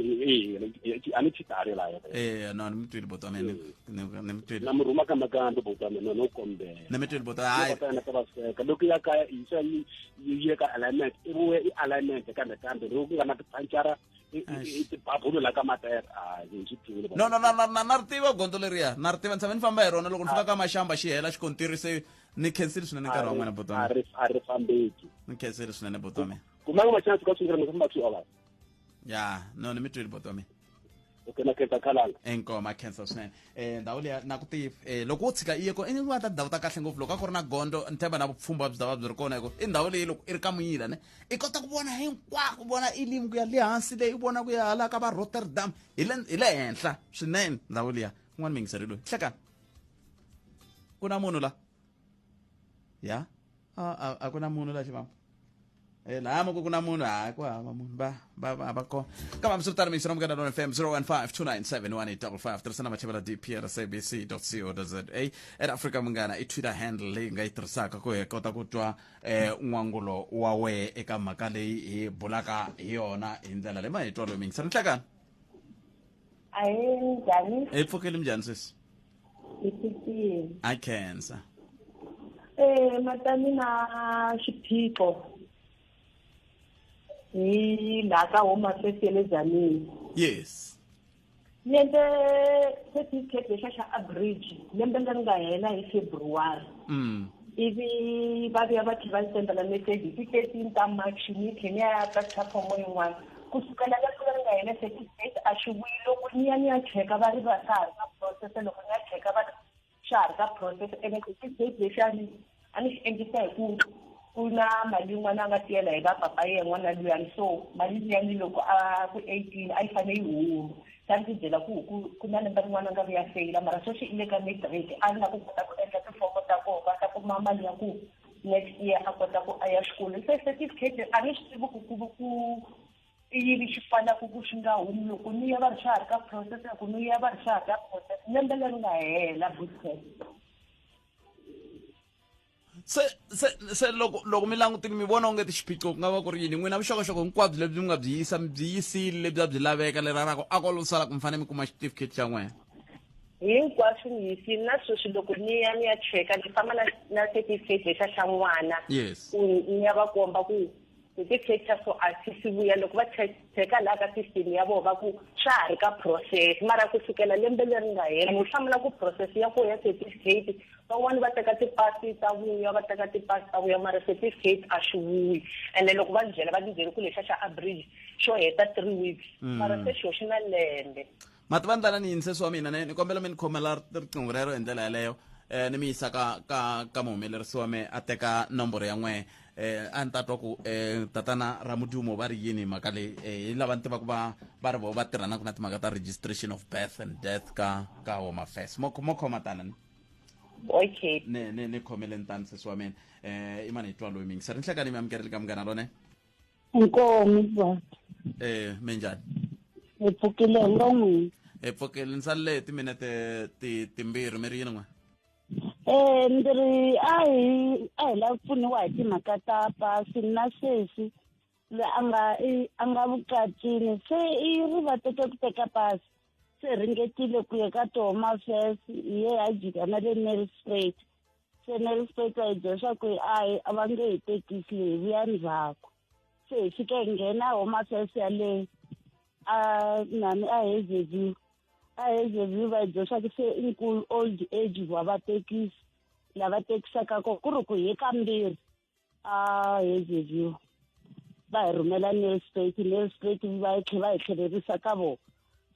a ni chitari laha. Eh, no, ni mi twile bota mina, ni mi twile. Na mi rhuma ka makambe bota mina, no kombela. Ni mi twile bota, hayi. Loko ta va sweka loko ya kaya yisa yi ye ka alignment, i vuye i alignment kambe kambe loko ku nga na tipanchara, i tibabulu la ka matayere, a hi swi tivile. No, no, na ri tiva gondzo leriya, na ri tiva, ni tshame ni famba hi rona. Loko ni fika ka Maxamba xi hela xikontiri. Se ni khensile swinene nkarhi wa n'wina, bota mina. A ri fambeki. Ni khensile swinene, bota wa mina. Kumanga machance ka sungula mi famba 2 hours. Ya, no, ni mi twile, bota wa mina. Okay, na khensa khalanga. Inkomu, khensa swinene. Ndhawu liya na ku tiva, loko wo tshika iye ko i nga ta ndhawu ta kahle ngopfu. Loko a ku ri na gondo, ni tshemba na vupfhumba byi ta va byi ri kona, hi ku i ndhawu leyi loko i ri ka Muyila ne i kota ku vona hinkwako, vona Elim ku ya le hansi leyi, u vona ku ya hala ka va Rotterdam, hi le henhla swinene ndhawu liya. Kun'wana miyingiseri loyi hlekani, ku na munhu la ya a ku na munhu la xivamba. Laha ku na munhu, hayi, ku hava munhu, va kona. Kambe hambiswiritano, mixo na Munghana Lona FM, 015 297 1855, tirhisa na machevela dp at sabc co za, at Africa Munghana i Twitter handle leyi nga yi tirhisaka ku hi kota ku twa n'wangulo wa wehe eka mhaka leyi hi bulaka hi yona hi ndlela leyi ma hi twa loyi mingisela nhlekani. Ahe, njhani? Hi pfukile, minjhani sesi? Hi pfukile. A khensa. Matani na xiphiqo hi laha ka Home Affairs ya le Tzaneen. Ni endle certificate lexa xa abridge lembe leri nga hela hi February. Ivi va vuya va tlhela va ni sendela message hi ti-13 ta March, ni tlhe ni ya practice fomo yin'wana. Kusukela lembe leri nga hela certificate a xi vuyi. Loko ni ya cheka, va ri va sa ha ri ka process. Loko ni ya cheka, va ri xa ha ri ka process. Ene certificate lexiyani a ni xi endlisa hi ku ku na mali yin'wana a nga tiyela hi va papa yena n'wana luyani, so mali liyani loko a ku 18 a yi fane yi huma. Sa ndzi byela ku na lembe rin'wana a nga vuya feyila, mara sweswi i le ka matric, a ni la ku kota ku endla tifomo ta koho va ta kuma mali ya ku next year a kota ku a ya xikolweni. Se certificate a ni swi tivi ku i yini xi pfalaka ku xi nga humi. Loko ni ya, va ri xa ha ri ka process. Loko ni ya, va ri xa ha ri ka process, lembe leri nga hela bootcamp. Se se se loko loko mi langutile mi vona onge xiphiqo ku nga va ku ri yini n'wina vuxokoxoko hinkwabyo lebyi mi nga byi yisa mi byi yisile lebyi a byi laveka lera ra ku a ko lo sala ku mi fanele mi kuma xitifiketi xa n'wina. Hinkwaswo ni yisile na sweswi loko ni ya ni ya cheka ni famba na na certificate lexa xa n'wana. Yes. Ku ni ya va komba ku certificate xa so a xi si vuya loko va cheka laha ka system ya vona va ku swa ha ri ka process mara ku sukela lembe leri nga hela ni hlamula ku process ya koho ya certificate van'wani va teka tipasi ta vuya va teka tipasi ta vuya mara certificate a xi vuyi ene loko va byela va byele ku lexa xa abridge xo heta 3 weeks mara se xo xi na lembe. Mativandlana ni yini sesi wa mina ne ni kombela mi ni khomela riqingho rero hi ndlela yaleyo eh ni mi yisa ka ka ka muhumelerisi wa me a teka nomboro ya n'we eh a ni ta twa ku eh tatana Ramudumo va ri yini hi mhaka leyi eh hi lava ni tivaka va va ri vo va tirhanaka na timhaka ta registration of birth and death ka ka Home Affairs mo mo khoma tana ni okay ni ni ni khomeleni tani sesi wa mina eh i mani hi twa loyi mingiseri nhlekani mi amukerile ka munghana lone. Inkomu baba. Eh minjhani? Hi pfukile hi ngo n'wina. Hi pfukile ni salele hi timinete ti timbirhi mi ri yini n'we? Eh ndzi ri a hi a hi lava pfuniwa hi timhaka ta pasi na sesi loyi a nga a nga vukatini se i ri va teke ku teka pasi se hi ringetile ku ya ka ti-home affairs hi ye ha jika na le Nelspruit se Nelspruit va hi byela swa ku a hi a va nge hi tekisi hi vuya ndzhaku se hi fika hi nghena home affairs yaleyo a nani a Hazyview a Hazyview va hi byela swa ku se i nkulu old age wa va tekisi lava tekisaka ko ku ri ku hi kambirhi a Hazyview va hi rhumela Nelspruit Nelspruit va hi tlhe va hi tlhelerisa ka vona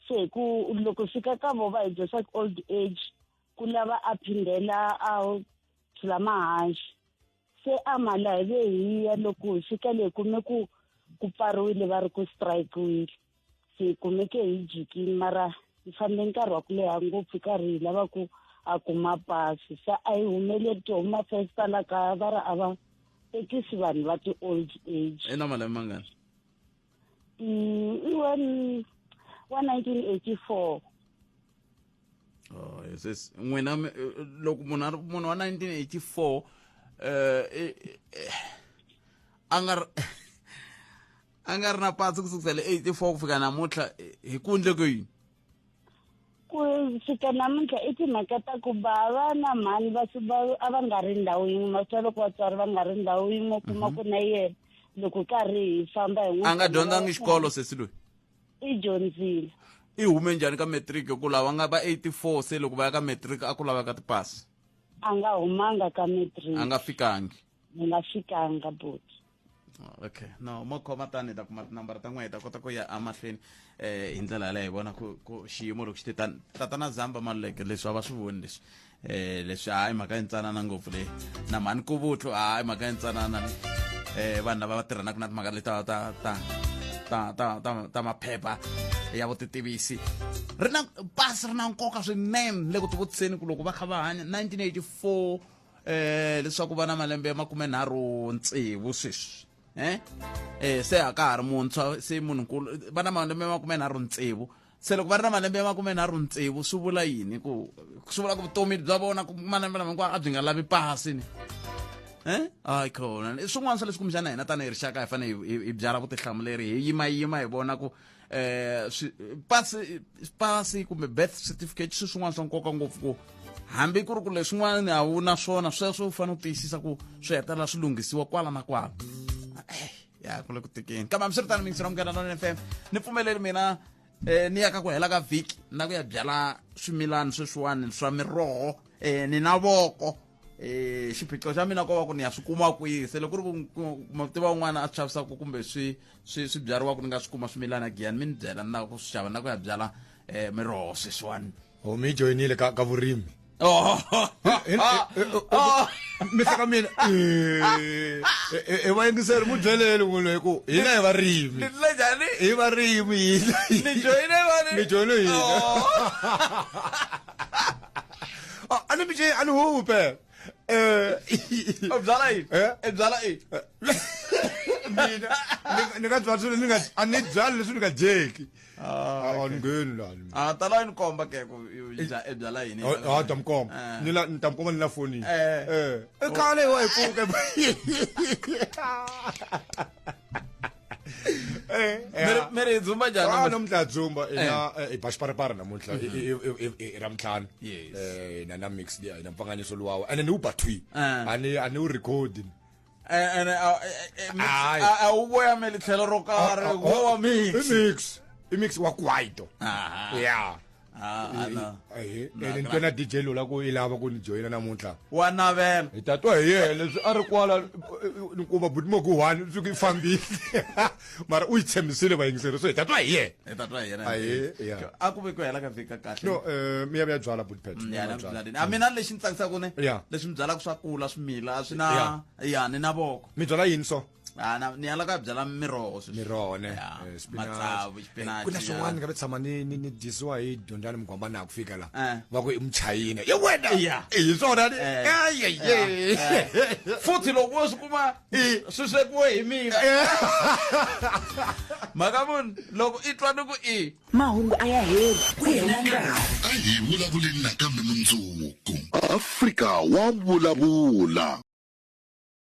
se hi ku loko fika ka vona va hi byela swa ku old age ku lava a phindela a tshula mahanxi se a mali hi ve hi ya loko hi fika le kume ku ku pfariwile va ri ku strike-wile se hi kumeke hi jikini mara hi fambe nkarhi wa ku leha ngopfu karhi hi lava ku a kuma pasi se a yi humeleli tihoma first ta la kaya va ri a va tekisi vanhu va ti-old age i na malembe mangani i wa 1984. Oh, yes, yes. N'wina loko munhu a ri munhu wa 1984 eh a nga ri a nga ri na pasi ku sukisela 84 ku fika namuntlha hi ku ndle ku yini ku fika namuntlha i timhaka ta ku bava na mhani va a va nga ri ndhawu yin'we maswa loko vatswari va nga ri ndhawu yin'we kuma ku na yena loko karhi hi famba hi a nga dyondzangi xikolo sesi loyi i dyondzile i hume njhani ka matric ku lava nga va 84 se loko va ya ka matric a ku laveka tipasi a nga humanga ka matric a nga fikangi ni nga fikanga buti okay no mo khoma tani hi ta kuma tinambara ta n'wina hi ta kota ku ya emahlweni eh hi ndlela yaleyo hi vona ku ku xiyimo loko xi te tani tatana zamba maluleke leswi a va swi voni leswi eh leswi hayi mhaka yintsanana ngopfu leyi na mhani kuvutlu hayi mhaka yintsanana leyi eh vanhu lava va tirhanaka na timhaka leti ta ta ta ta ta ta ta maphepha ya vutitivisi ri na pasi ri na nkoka swinene le ku tivutiseni ku loko va kha va hanya 1984 eh leswaku va na malembe ya 36 sweswi eh eh se a ka ha ri muntshwa se munhunkulu va na malembe ya 36 se loko va ri na malembe ya 36 swi vula yini ku swi vula ku vutomi bya vona ku malembe lama hinkwawo a byi nga lavi pasi ni eh hayi khona i swin'wana swa leswi kumbexana hina tanihi rixaka hi fanele hi byala vutihlamuleri hi yima yima hi vona ku eh pasi pasi kumbe birth certificate swi swin'wana swa nkoka ngopfu ku hambi ku ri ku leswin'wana a wu na swona sweswo u fanele u tiyisisa ku swi hetelela swi lunghisiwa kwala na kwala ya ku le ku tikeni kambe hambiswiritano mingisela munghana Lonene FM ni pfumeleli mina eh ni ya ka ku hela ka vhiki na ku ya byala swimilani sweswiwani swa miroho eh ni na voko eh xiphiqo xa mina ko va ku ni ya swi kuma kwihi se loko ku ri ku tiva un'wana a swi xavisaka kumbe swi swi swi byariwaka ni nga swi kuma swimilana giyani mi ni byela ni lava ku swi xava na ku ya byala eh miroho sweswiwani o mi joyinile ka ka vurimi oh mi hleka mina i vayingiseri mu byeleli n'wini hi ku hina hi varimi ni tlule njhani hi varimi hina ni joyine vani mi joyine hina Ah, a ni mi a ni hupe u byala yini Eh? i byala yini Mina ni nga byala swilo ni nga a ni byali leswi ni nga dyeki. A ni ngheni lani. A tala ni komba ke ku i byala yini. A ta mi komba. Ni la ni ta mi komba ni la fonini. Eh. I khale wa hi pfuka. Eh. Mere hi dzumba njhani? Ah, namuntlha dzumba ina i ba xiparipari namuntlha i ra mintlhanu. Eh, na na mix liya na mpfanganyiso luwawa ene ni wu ba thwi. A ni a ni wu record. Ene a wu voyameli tlhelo ro karhi, wo wa mix. I mix. I mix wa kwaito. Yeah. Ene ni twa na DJ Lola ku i lava ku ni joyina namuntlha. Wa navela. Hi ta twa hi yena leswi a ri kwala ni kuma buti Moku one swi ku fambile. Mara u yi tshembisile vayingiseri so hi ta twa hi yena. Hi ta twa hi yena. Ahee, yeah. A ku ve ku hela ka vhiki ka kahle. No, mi ya mi ya byala buti Pat. Ya, na byaleni. A mina lexi ni tsakisaka ne. Leswi mi byalaka swa kula swimila a swi na ya ni na voko. Mi byala yini so? A na ni ala ka byala miroho sweswi. Miroho ne. Ya, Spinach. Matsavu, xipinachi. Ku na swin'wana nga tshama ni ni ni dyisiwa hi Dyondzani Mugwamba na ku fika la. Eh. Va ku i muchayina. Ye wena. Ya. I swona ni. Eh. Ay ay ay. Futhi loko wo swi kuma swi swekiwe hi mina. Mhaka muni loko i twa ni ku i Mahungu a ya heli, ku hela nkarhi. A hi vulavuleni nakambe mundzuku. Afrika wa vulavula.